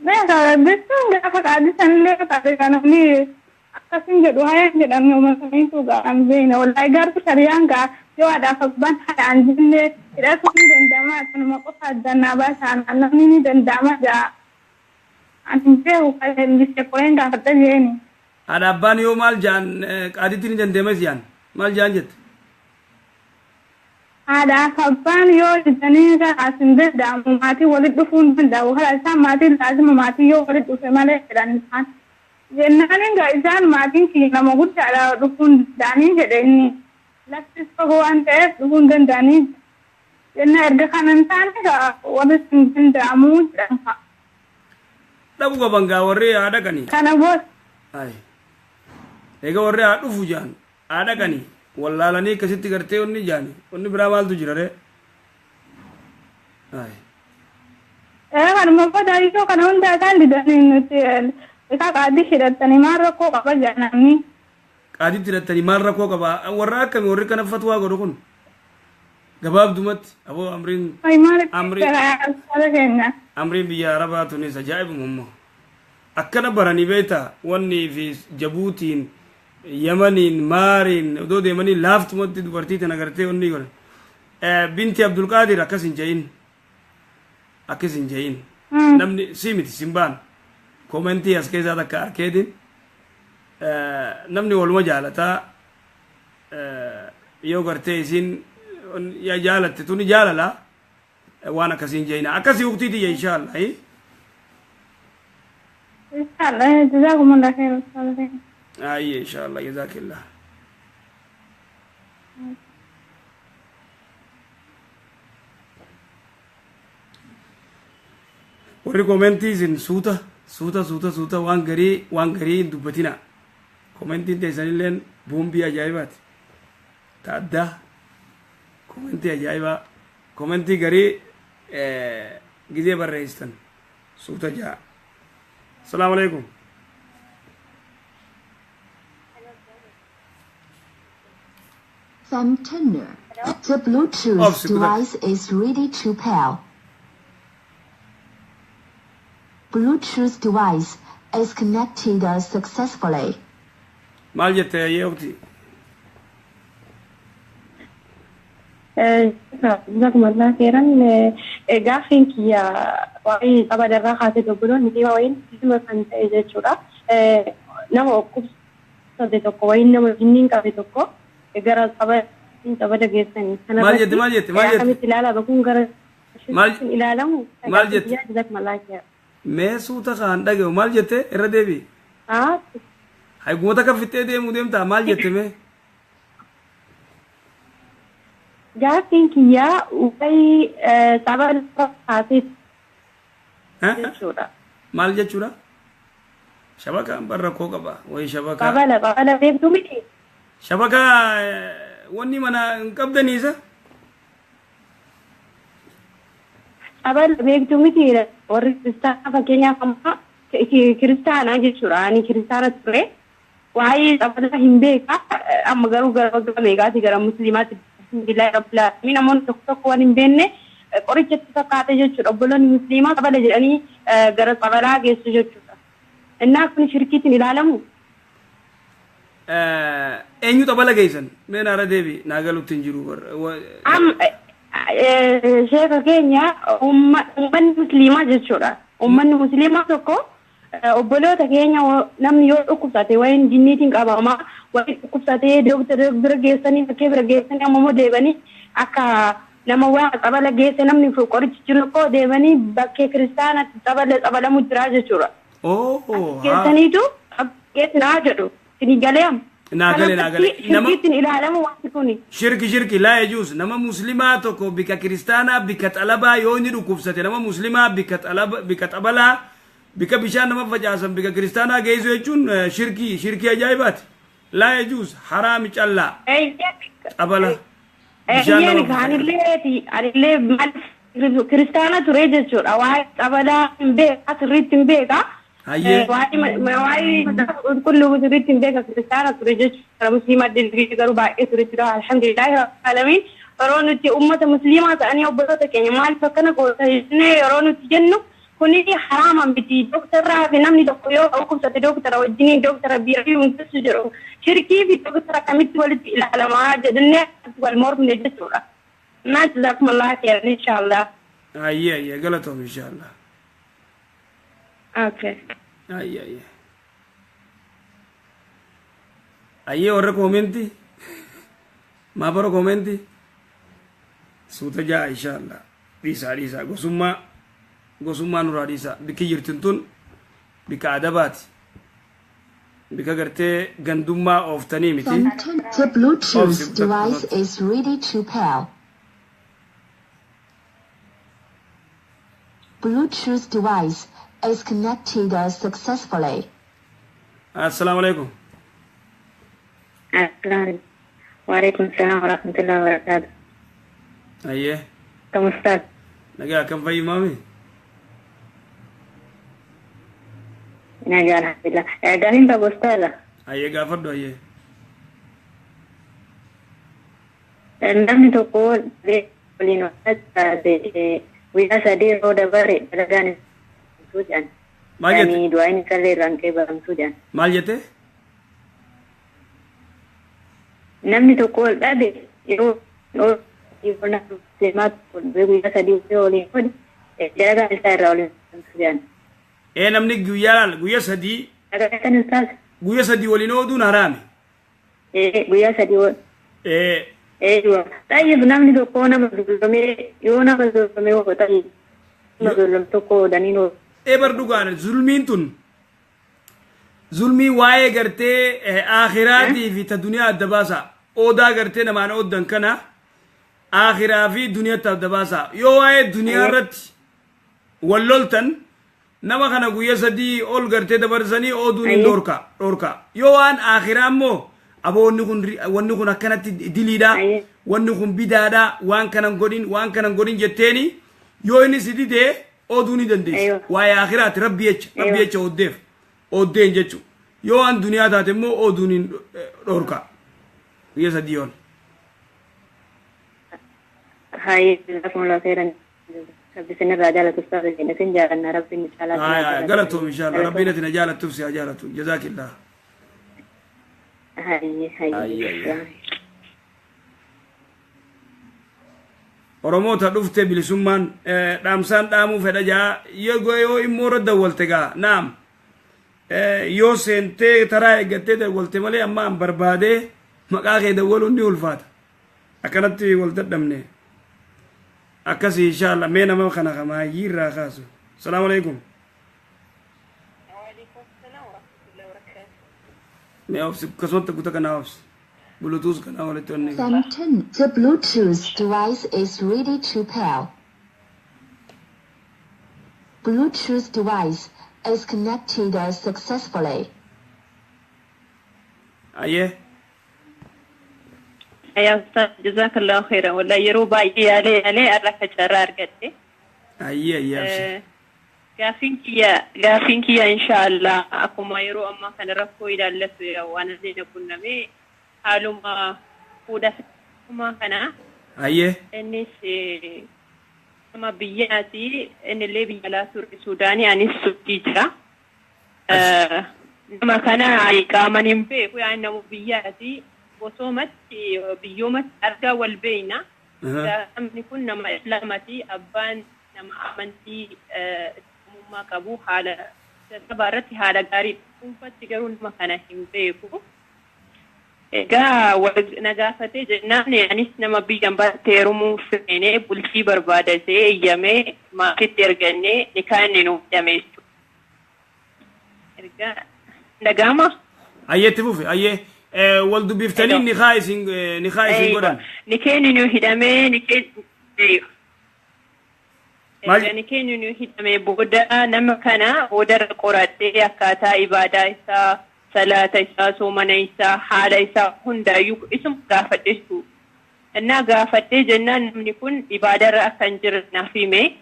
J: Jechuun gaafa qaadisanillee qaade kanamni akkasin jedhu haa jedhamne uummataniitu gaa'an beekna wallaahi garuu shariyaan gaa yoo haadhaaf abbaan haadhaan jennee hidhatuun ni danda'ama kanuma qofa addannaa baasaan namni ni danda'ama jaa ani beeku kan qoreen gaafadha jeeni.
B: Haadha abbaan yoo maal jaan qaaditti ni dandeemes jaan maal jaan jette?
J: Haadhaaf abbaan yoo jedhanii as hin danda'amu maatii walitti dhufuu hin danda'u karaa isaan maatiin laazima maatii yoo walitti dhufe malee jedhan isaan. Jennaan egaa isaan maatiin kiyya nama guddaadha dhufuu hin danda'anii jedhe inni. Laftis fagoo waan ta'eef dhufuu hin danda'anii. Jennaan erga kana hin taane egaa walitti hin danda'amu jedhan.
B: Dhabuu qaban gaa warri haa dhaqanii.
J: Kana booda.
B: Egaa warri haa dhufu jaan haa dhaqanii wallaalanii akkasitti gartee onni jaani onni biraa maaltu jira ree?
J: Kanuma booda yoo kana hundaa isaan didanii nuti isaa qaadii hidhatanii maal rakkoo qaba jedhanii.
B: Qaadiitti hidhatanii maal rakkoo qaba warra akkamii warri kana fatwaa godhu kun gabaabdumatti aboo amriin amriin biyya arabaa tunis ajaa'ibuma immoo akkana baranii beektaa wanni fi Jabuutiin Yamaniin maariin odoo deemanii laaftumatti dubartii tana gartee wanni godhan. Binti Abdulqaadir akkas hin jedhin akkas hin jedhin namni si miti simbaan komentii as keessaa takka arkeetiin namni waluma jaalataa yoo gartee isiin jaalatte tuni jaalala waan akkasii hin jedhina akkasii uktiiti inshaallah.
J: Inshaallah jazakumullah khairan.
B: Ayye inshaallah jazakallah. Warri komentii isin suuta suuta suuta suuta waan garii hin dubbatina. Komentiin teessanilleen boombii ajaa'ibaati. Ta addaa komentii ajaa'ibaa komentii garii gizee barreessitan suuta ja'a. Asalaamu alaikum.
H: FM tuner. The Bluetooth device is ready to pair. Bluetooth device is connected successfully.
B: Maal jette yeewti?
K: Jazakumullah khairan. Gaaffiin kiyya waa'ee tapha darraa kaasee dobboloonni dhibaa wayiin dhibba kan ta'e jechuudha. Nama dhukkubsate tokko wayiin nama jinniin qabe tokko Gara xabala geessanii.
B: Maal jette, maal jette, maal jette?
K: Akkamitti ilaalama kun gara ilaalamu?
B: Maal jette?
K: Jazakumallaa.
B: Mee suuta kaan dhaga'u, maal jette? Irra deebi'i. Haygumata kan fixxee deemuu deemtaa, maal jette mee?
K: Gaaffiin kiyyaa wayii xabala kaasee jechuudha.
B: Maal jechuudha? Shabakaan barra koo qaba. Wayi shabakaa.
K: Xabala beektuu miti?
B: Shabakaa wanni mana hin qabdaniisa?
K: Xabala beektuu miti? Warri kiristaanaa fakkeenyaaf amma kiristaanaa jechuudha. Ani kiristaana ture. Waa'ee xabala hin beekaa. Amma garuu gara waggaa meeqaati gara musliimaatti, alhamdulillahi rabbil alamin, namoonni tokko tokko waan hin beekne qorichatti fakkaate jechuudha. Obboloonni musliimaa xabala jedhanii gara xabalaa geessu jechuudha. Innaa kun shirkiitiin ilaalamu?
B: Eenyu xabala geessan? Mee naara deebi, naa galutti hin jiru.
K: Sheeka keenya, uummanni musliimaa jechuudha. Uummanni musliimaa tokko obboloota keenya namni yoo dhukkubsate wayin jinniitiin qabama, wayin dhukkubsatee dooktara bira geessanii, bakkee bira geessanii, amma immoo deebanii akka nama waa xabala geesse, namni qorichi jiru tokko deemanii bakkee kiristaanatti xabala xabalamu jira jechuudha. Geessaniitu geessinaa jedhu. Isin galee?
B: Naa gale, naa gale.
K: Shirkiitiin ilaalamu wanti kuni?
B: Shirki, shirki, laa yajuus. Nama muslimaa tokko bika kiristaanaa, bika xalabaa yoo inni dhukkubsate, nama muslimaa bika xalaba, bika xabalaa, bika bishaan nama facaasan, bika kiristaanaa geessu jechuun shirkii, shirkii ajaa'ibaati. Laa yajuus, haraami callaa. Xabala. Bishaan
K: Eeyyeen
B: nama
K: anillee anillee maal kiristaana ture jechuudha. Waa'ee xabalaa hin beekaa, sirriitti hin beekaa.
B: Hayyee.
K: Waa'ee qulqulluu sirriitti hin beeka, kiristaana ture jechuudha. Musliima deebii garuu baay'ee ture jira. Alhamdulillahi rabbil alamin. Yeroo nuti uummata musliimaa ta'anii obboloota keenya maaliif akkana goota jennee yeroo nuti jennu, kuni haraama miti. Dooktarraa fi namni tokko yoo dhukkubsate dooktara wajjiniin dooktara biiraa hundeessu jedhu, shirkii fi dooktara akkamitti walitti ilaalamaa jedhannee wal mormne jechuudha. Naa jazakumullah khairan, inshallah.
B: Hayyee, hayyee, galatoom, inshallah.
K: Okay.
B: Hayyee, hayyee. Hayyee, warra koomentii. Maa bara koomentii? Suuta ja'a, inshallah. Dhiisaa, dhiisaa, gosummaa, gosummaa nurraa dhiisaa. Bikki jirtin tun bikka adabaati. Bikka gartee gandummaa ooftanii miti.
H: The Bluetooth
B: Obsi,
H: device is ready to pair. Bluetooth device is connected successfully.
B: Assalaamu alaikum.
L: Waalaikum salam warahmatullahi wabarakatuh.
B: Hayyee.
L: Akkam, ustaaz?
B: Nagaa, akkam, fayyumaami?
L: Nagaa, alhamdulillah. Gaafiin qaba, ustaaza.
B: Hayyee, gaafadhu, hayyee.
L: Namni tokko waliin guyyaa 3 yeroo dabare dalagaan isaa jedhan.
B: Maal jette?
L: Yani du'aan isaallee irraan qeebalamtuu jedhan.
B: Maal jette?
L: Namni tokko wal dhabe yeroo musliimaa tokko guyyaa 3 yoo waliin godhe dalagaan isaa irraa waliin jedhan.
B: Ee, namni guyyaa laal guyyaa 3
L: Dhaggeeffatan, ustaaz?
B: Guyyaa 3 waliin ooduun haraami.
L: Ee, guyyaa 3 wal.
B: Ee.
L: Eeywa. Tayyib, namni tokko nama zulmee yoo nama zulmee hoo, tayyib, nama zulm tokko daniin hoo.
B: Ee, bar dhugaan zulmiin tun zulmii waa'ee gartee aakhiraatii fi ta duniyaa adda baasa. Oodaa gartee namaan ooddan kana aakhiraa fi duniyaatti adda baasa. Yoo waa'ee duniyaa irratti wal loltan, nama kana guyyaa 3 ol gartee dabarsanii ooduun hin dhorka dhorka. Yoo waan aakhiraa immoo, aboo, wanni kun wanni kun akkanatti diliidha, wanni kun bidaadha, waan kanan godhin, waan kanan godhin jetteeni, yoo inni si didee ooduu ni dandeessa. Waa'ee aakhiraati, rabbi jecha, rabbi jecha ooddeef ooddeen jechu. Yoo waan duniyaa taate immoo ooduun hin dhorka guyyaa 3 ol.
L: Hayi, jazakumullahu khairan. Rabbi isinirraa jaalatu, ustaaza keenya, isin jaalanna, rabbiin caalaa isin haa
B: Haya,
L: jaalatu.
B: Galatoom, inshallah. Rabbiin ati na jaalattuuf si haa jaalatu. Jazaakillah.
L: Hayi, hayi.
B: Ayya, ayya. Oromoota dhufte bilisummaan dhaamsaan dhaamuu fedha jaa, yoo immoo irra dawwalte gaa naam, yoo seentee taraa eeggattee dawwalte malee amma an barbaadee Maqaa kee dawwaluun ni ulfaata. Akkanatti wal dadhabne. Akkasii inshallah mee nama kana kamaayyii irraa kaasu. Salaamu alaikum. Mee obsi akkasumatti kuta kanaa obsi. Bluetooth kanaa walitti wanni.
H: FM 10. The Bluetooth device is ready to pair. Bluetooth device is connected successfully.
B: Ayyee.
M: Yaa ustaaz, jazakallahu khairan. Wallahi yeroo baay'ee yaalee yaalee har'a akka carraa argadhe.
B: Ayyee abshir.
M: Gaaffiin kiyya inshaallah akkuma yeroo ammaa kana rakkoo ilaallatu waan illee na qunname, haaluma fuudha kana. Innis nama biyyaati, innillee biyya alaa ture, Suudaanii, anis Suudii jira. Nama kana qaaman hin beeku, yaa nama biyyaati, bosoomatti biyyoomatti argaa wal beeyna. Namni kun nama Islaamati, abbaan nama amantii Islaamummaa qabu, haala saba irratti haala gaarii, dhuunfatti garuu nama kana hin beeku. Egaa wal na gaafatee jennaan anis nama biyyan baatti heerumuu feenee bultii barbaadatee eeyyamee maatitti ergannee nikaa inni nuuf hidhame jechuudha. Ergaa dhaga'ama?
B: Ayyee, itti fufi, ayyee. Wal dubbiftanii nikaa isin godhan.
M: Nikeen nu hidhamee nikeen
B: Maal?
M: Erga nikeen nu hidhamee booda nama kana boodarra qoradhee akkaataa ibaadaa isaa, salaata isaa, soomana isaa, haala isaa hundaayyuu isuma gaafadhe jechuudha. Innaa gaafadhee jennaan namni kun ibaadarra akka hin jirre naaf hime,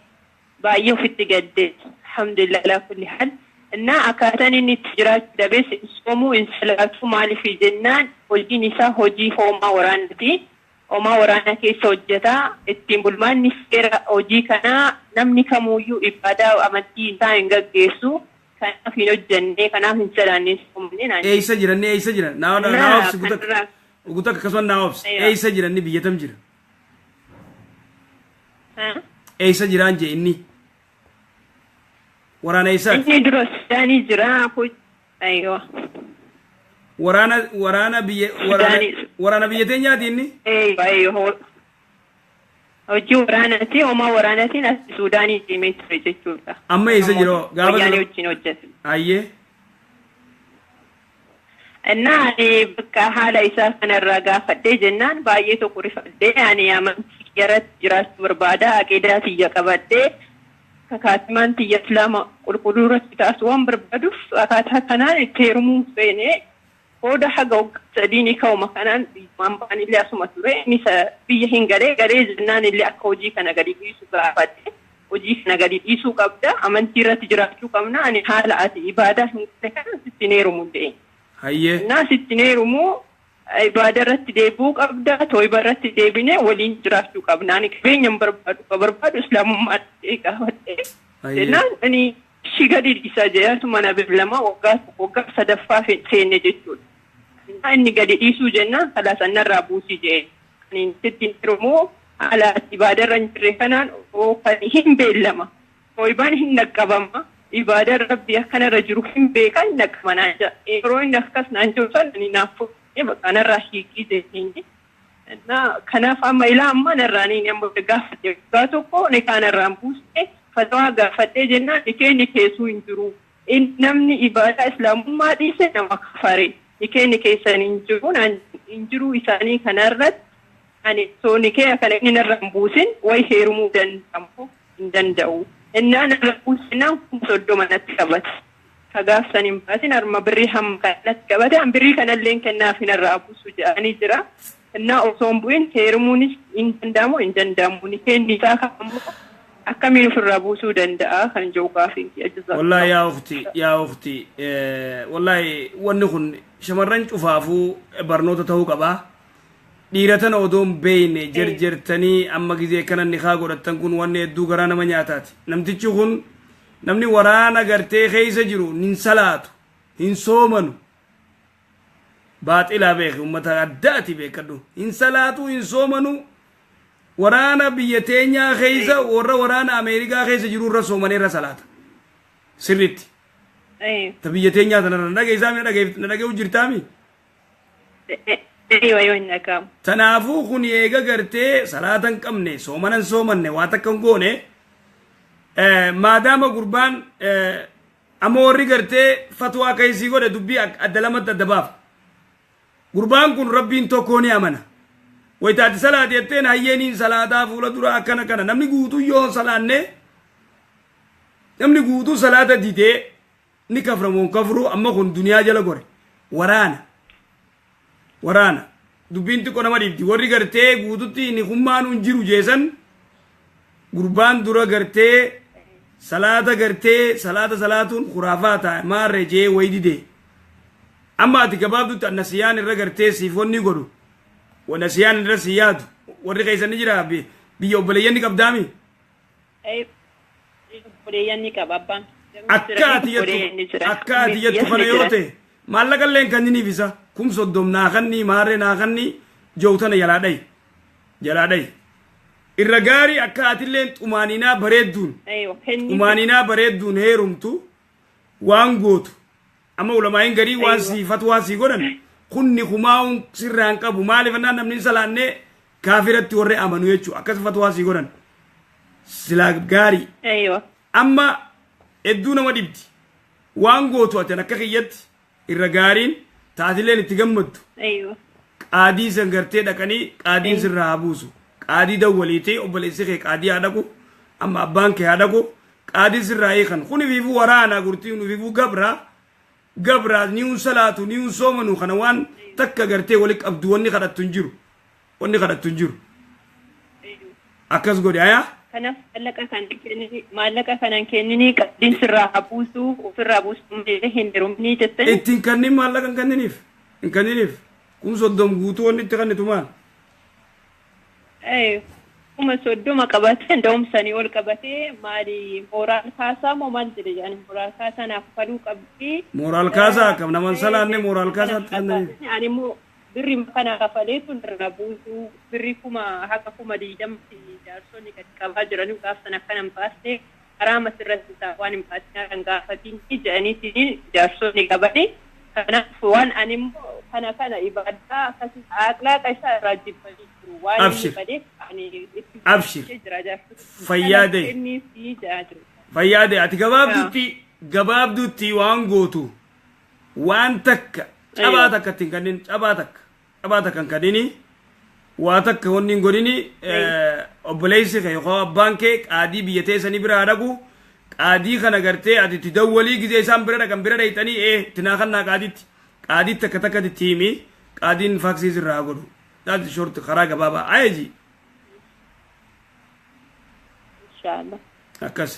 M: baay'ee ofitti gadde. Alhamdulillah alaa kulli haal. Innaa akkaataan inni itti jiraachuu dabes, hin soomuu, hin salaatu, maaliif jennaan hojiin isaa hojii hoomaa waraanaati. Hoomaa waraanaa keessa hojjetaa, ittiin bulmaanni seera hojii kanaa namni kamuyyuu ibaadaa amantii isaa hin gaggeessu. Kanaaf hin hojjenne, kanaaf hin salaanne, hin soomne naan.
B: Eeysa jiran? Eeysa jiran? Naa obsi, guutaa akkasuma naa obsi. Eeysa jiran? Ni biyya tam jira? Eeysa jiraan jee inni? Waraana eessaati?
M: Inni dura Sudaanii jira. Aywa.
B: Waraana biyya
M: Sudaanii.
B: Waraana biyya teenyaati inni?
M: Aywa. Hojii waraanaati, homaa waraanaatiin as Sudaanii deemee ture jechuudha.
B: Amma eessa jira?
M: Gaafa Wayyaanee wajjin hojjete.
B: Ayyee.
M: Innaa ani bakka haala isaa kanarraa gaafadhee jennaan baay'ee tokko rifadhee, ani amantii kiyya irratti jiraachuu barbaada, aqiidaa tiyya qabadhee kakaatimaan tiyya Islaama qulqulluu irratti taasisuu waan barbaaduuf akkaataa kanaan itti heerumuu seenee booda haga waggaa 3 ni ka'uma kanaan biyyumaan ba'anillee asuma ture. Inni biyya hin galee galee jennaan illee akka hojii kana gadi dhiisu gaafadhe. Hojii kana gadi dhiisuu qabda, amantii irratti jiraachuu qabna, ani haala ati ibaadaa hin godhe kana sitti hin heerumu jedhe. Innaa sitti hin heerumu, ibaadaa irratti deebi'uu qabda, tooyiba irratti deebinee waliin jiraachuu qabna. Ani qabeenya hin barbaadu, ka barbaadu Islaamummaa gaafadhe. Jennaan ani ishii gadi dhiisaa jedhee mana lama waggaa tokko waggaa sadaffaa seenne jechuudha. Innaa inni gadi dhiisuu jennaan kalaas annarraa buusii jedhe. Ani sitti hin heerumu, haala ibaadaa irra hin jirre kanaan kan hin beellama. Tooyibaan hin dhaqqabama. Ibaadaa Rabbii akkanarra jiru hin beekan, hin dhaqqaba naan jedha. Yeroo inni akkas naan jedhu sana ani naaf fuudhee bakka narraa hiikii jedheen. Kanaaf amma ilaa ammaa narraa ni amma gaafadhe waggaa tokko ni kaanarraan buusee fatawaa gaafadhee jennaan nikeen keessuu hin jiru. Namni ibaadaa Islaamummaa dhiise nama kafare. Nikeen keessan hin jiru, hin jiru isaanii kanarratti ani soo nikee kana inni narraan buusin wayi heerumuu danda'amu hin danda'u. Innaa narra buusinaan 30,000 natti qabate. Kagaafsan hin baasin harma birrii hamma kanatti qabate, an birrii kanallee kennaaf narraa buusu jedhanii jira. Innaa osoo hin bu'in heerumuunis hin danda'amu, hin danda'amu. Nikeenni isaa kammoo akkamiin ofirraa buusuu danda'a kan jiru gaafiin kiyya.
B: Wallahi yaa ukhti, yaa ukhti, wallahi wanni kun shamarran cufaafuu barnoota ta'uu qabaa. Dhiira tana odoo hin beeyne jerjertanii amma gizee kana nikaa godhattan kun wanni hedduu garaa nama nyaataati. Namtichi kun namni waraana gartee keessa jiru hin salaatu, hin soomanu. Baaxilaa beeki, ummata addaati beekadhu. Hin salaatu, hin soomanu. Waraana biyya teenyaa keessa warra waraana Ameerikaa keessa jiru irra soomanee irra salaata. Sirriitti. Ta biyya teenyaa tanarra na dhageessaa, na dhageessuu jirtaami?
M: Eeyyuu yoo hin dhaga'amu.
B: Tanaafuu kun eega gartee salaata hin qabne, soomana hin soomanne, waa takka hin goone, maadaama gurbaan amma warri gartee fatwaa keessii godhe dubbii adda lamatti adda baafa. Gurbaan kun Rabbiin tokko ni amana. Wayitaati salaati jetteen hayyeeniin salaataa fuula dura akkana kana namni guutuu yoo hin salaanne, namni guutuu salaata didee ni kaframu hin kafru. Amma kun duniyaa jala gore waraana waraana dubbiin xiqqoo nama dhiibdi. Warri gartee guututti ni hummaan hin jiru jeesan, gurbaan dura gartee salaata gartee salaata salaatuun khuraafaa ta'a maarree jee wayi didee. Amma ati gabaabdutti annasiyaan irra gartee siifonni godhu, nasiyaan irra si yaadu warri keessan ni jira. Biyya obboleeyyan ni qabdaami?
M: Obboleeyyan ni qaba abbaan.
B: Akka ati jettu kana yoo ta'e, maallaqa illee hin kanniniif. Isa 30,000 naa kannii, maarree naa kannii joowtana jalaa dhayi, jalaa dhayi. Irra gaarii akka atilleen xumaaninaa bareedduun xumaaninaa bareedduun heerumtu waan gootu. Amma ulamaayin garii waan sii fatwaa sii godhan kunni kumaa'uun sirraan qabu. Maaliif annaan namni hin salaannee kaafiratti warri amanu jechuu akkas fatwaa sii godhan silaa gaarii. Amma hedduu nama dhibdi. Waan gootu ati akka kiyyatti irra gaariin taatileen itti gammaddu qaadii san gartee dhaqanii qaadiin sirraa haa buusu. Qaadii dawwaliitee obboleessi kee qaadii haa dhaqu, amma abbaan kee haa dhaqu, qaadii sirraa hiikan. Kun ifiifuu waraana gurtii, ifiifuu gabraa gabraa, ni hun salaatu, ni hun soomanu. Kana waan takka gartee wali qabdu, wanni kadhattu hin jiru, wanni kadhattu hin jiru. Akkas godhe ayaa.
M: Kanaaf maallaqa kanan kenninii qaadiin sirraa haa buusu, ofirraa buusu malee hin heerumnii jettanii.
B: Ittiin kanneen maallaqa hin kanniniif, hin kanniniif. 30,000 guutuu wanni itti kannitu maal?
M: 30,000 qabatee, da'umsanii ol qabatee, maali mooraal kaasaa moo maal jedhe jedhani, mooraal kaasaa naaf faluu qabdi.
B: Mooraal kaasaa akkam naman salaanne mooraal kaasaatti kanniniif?
M: Ani immoo birri kana kafaleetu irraa buusu, birri kuma haga 20,000tti jaarsonni gadi qabaa jiranii gaaf sana akkana hin baasne, haraama sirratti isaa waan hin baasne kan gaafatiin jedhaniitiin jaarsonni qabani. Kanaaf waan ani immoo kana ibaadaa akkasii akhlaaqa isaa irraa jibbanii jiru. Waan inni badeef ani itti
B: Abshir.
M: jira jaarsonni.
B: Fayyaa ta'e.
M: Inni si jedhaa jiru.
B: Fayyaade, ati gabaabdutti gabaabdutti waan gootu waan takka cabaa takka ittiin kanneen cabaa takka, cabaa takka hin kannini, waa takka wanni hin godhini. Obboleessi kee yookaan abbaan kee qaadii biyya teessanii bira haa dhaqu. Qaadii kana gartee ati itti dawwalii, gizee isaan bira dhaqan bira dhayxanii itti naa kannaa qaadiitti, qaadiitti takka takka itti himi, qaadiin faaksii sirraa haa godhu. That's short, karaa gabaabaa ayeji.
M: Inshallah.
B: Akkas.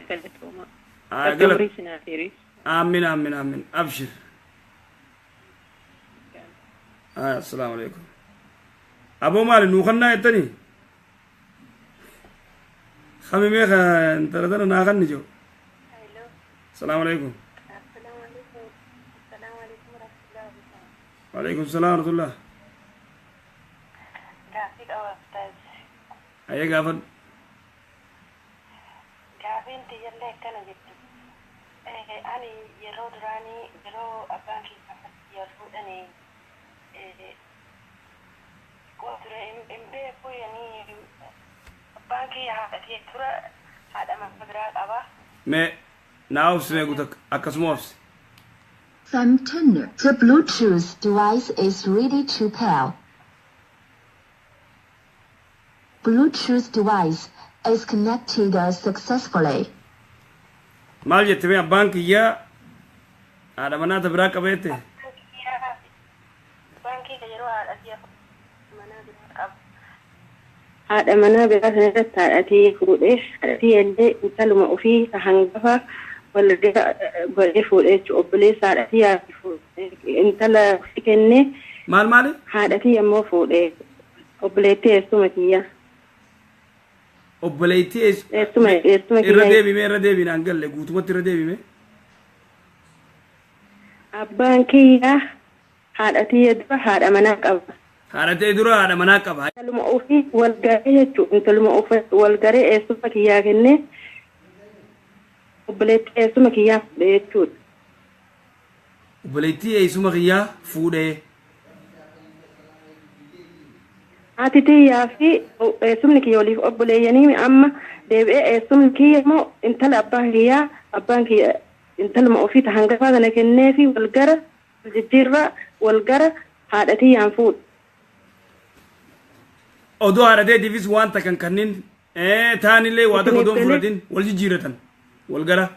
M: Galatooma.
B: Ah,
M: Rabbi umurii isin haa dheeressu.
B: Amin, amin, amin. Abshir. Ah, assalamu alaikum. Aboo, maali nuu kannaa jettanii? Kami mee kan tana tana naa kanni jiru? Assalamu alaikum. Waalaikum salaam wa rahmatullah.
N: Gaaffii qaba, Ustaaz.
B: Ayyee, gaafadhu.
N: Gaaffiin tiyyallee akkana jettu. Ani yeroo duraanii, yeroo abbaan kiyya wal fuudhanii xiqqoo ture, hin beeku. Yani abbaan kiyya haadha kiyya dura haadha manaa biraa qaba.
B: Mee naa obsi, mee guutuu akkasuma obsi.
H: FM10. The Bluetooth device is ready to pair. Bluetooth device is connected successfully.
B: Maal jette mee? Abbaan kiyya haadha manaa ta biraa qabeette?
N: Abbaan kiyya yeroo haadha kiyya manaa biraa qaba.
L: Haadha manaa biraa sanarratti haadha tiyya fuudhee, haadha tiyya illee intaluma ofii ta hangafa wal godhee fuudhee jechuudha. Obboleessa haadha tiyyaa fuudhee intala ofii kennee.
B: Maal maali?
L: Haadha tiyya immoo fuudhee, obboleettii eessuma kiyya.
B: Obboleettii
L: Eessuma
B: Irra
L: kiyya.
B: deebime, irra deebine, an galle guutumatti, irra deebime.
L: Abbaan kiyya haadha tiyya dura haadha manaa qaba.
B: Haadha ta'e dura haadha manaa qaba.
L: Intaluma ofii wal garee jechuudha. Intaluma ofii wal garee eessuma kiyyaa kennee obboleettii eessuma kiyyaa fuudhee jechuudha.
B: Obboleettii eessuma kiyyaa fuudhee.
L: Haati tiyyaa fi eessumni kiyya waliif obboleeyyanii amma deebi'ee eessumni kiyya immoo intala abbaa kiyyaa abbaan kiyya intaluma ofii ta hangafaa tana kenneefi wal gara wal jijjiirraa wal gara haadha tiyyaan fuudhe.
B: Odoo haadha teetiifis waan takka hin kannin taanillee waa takka
L: Isiniif
B: odoo hin
L: galee?
B: fudhatin wal jijjiiratan wal gara.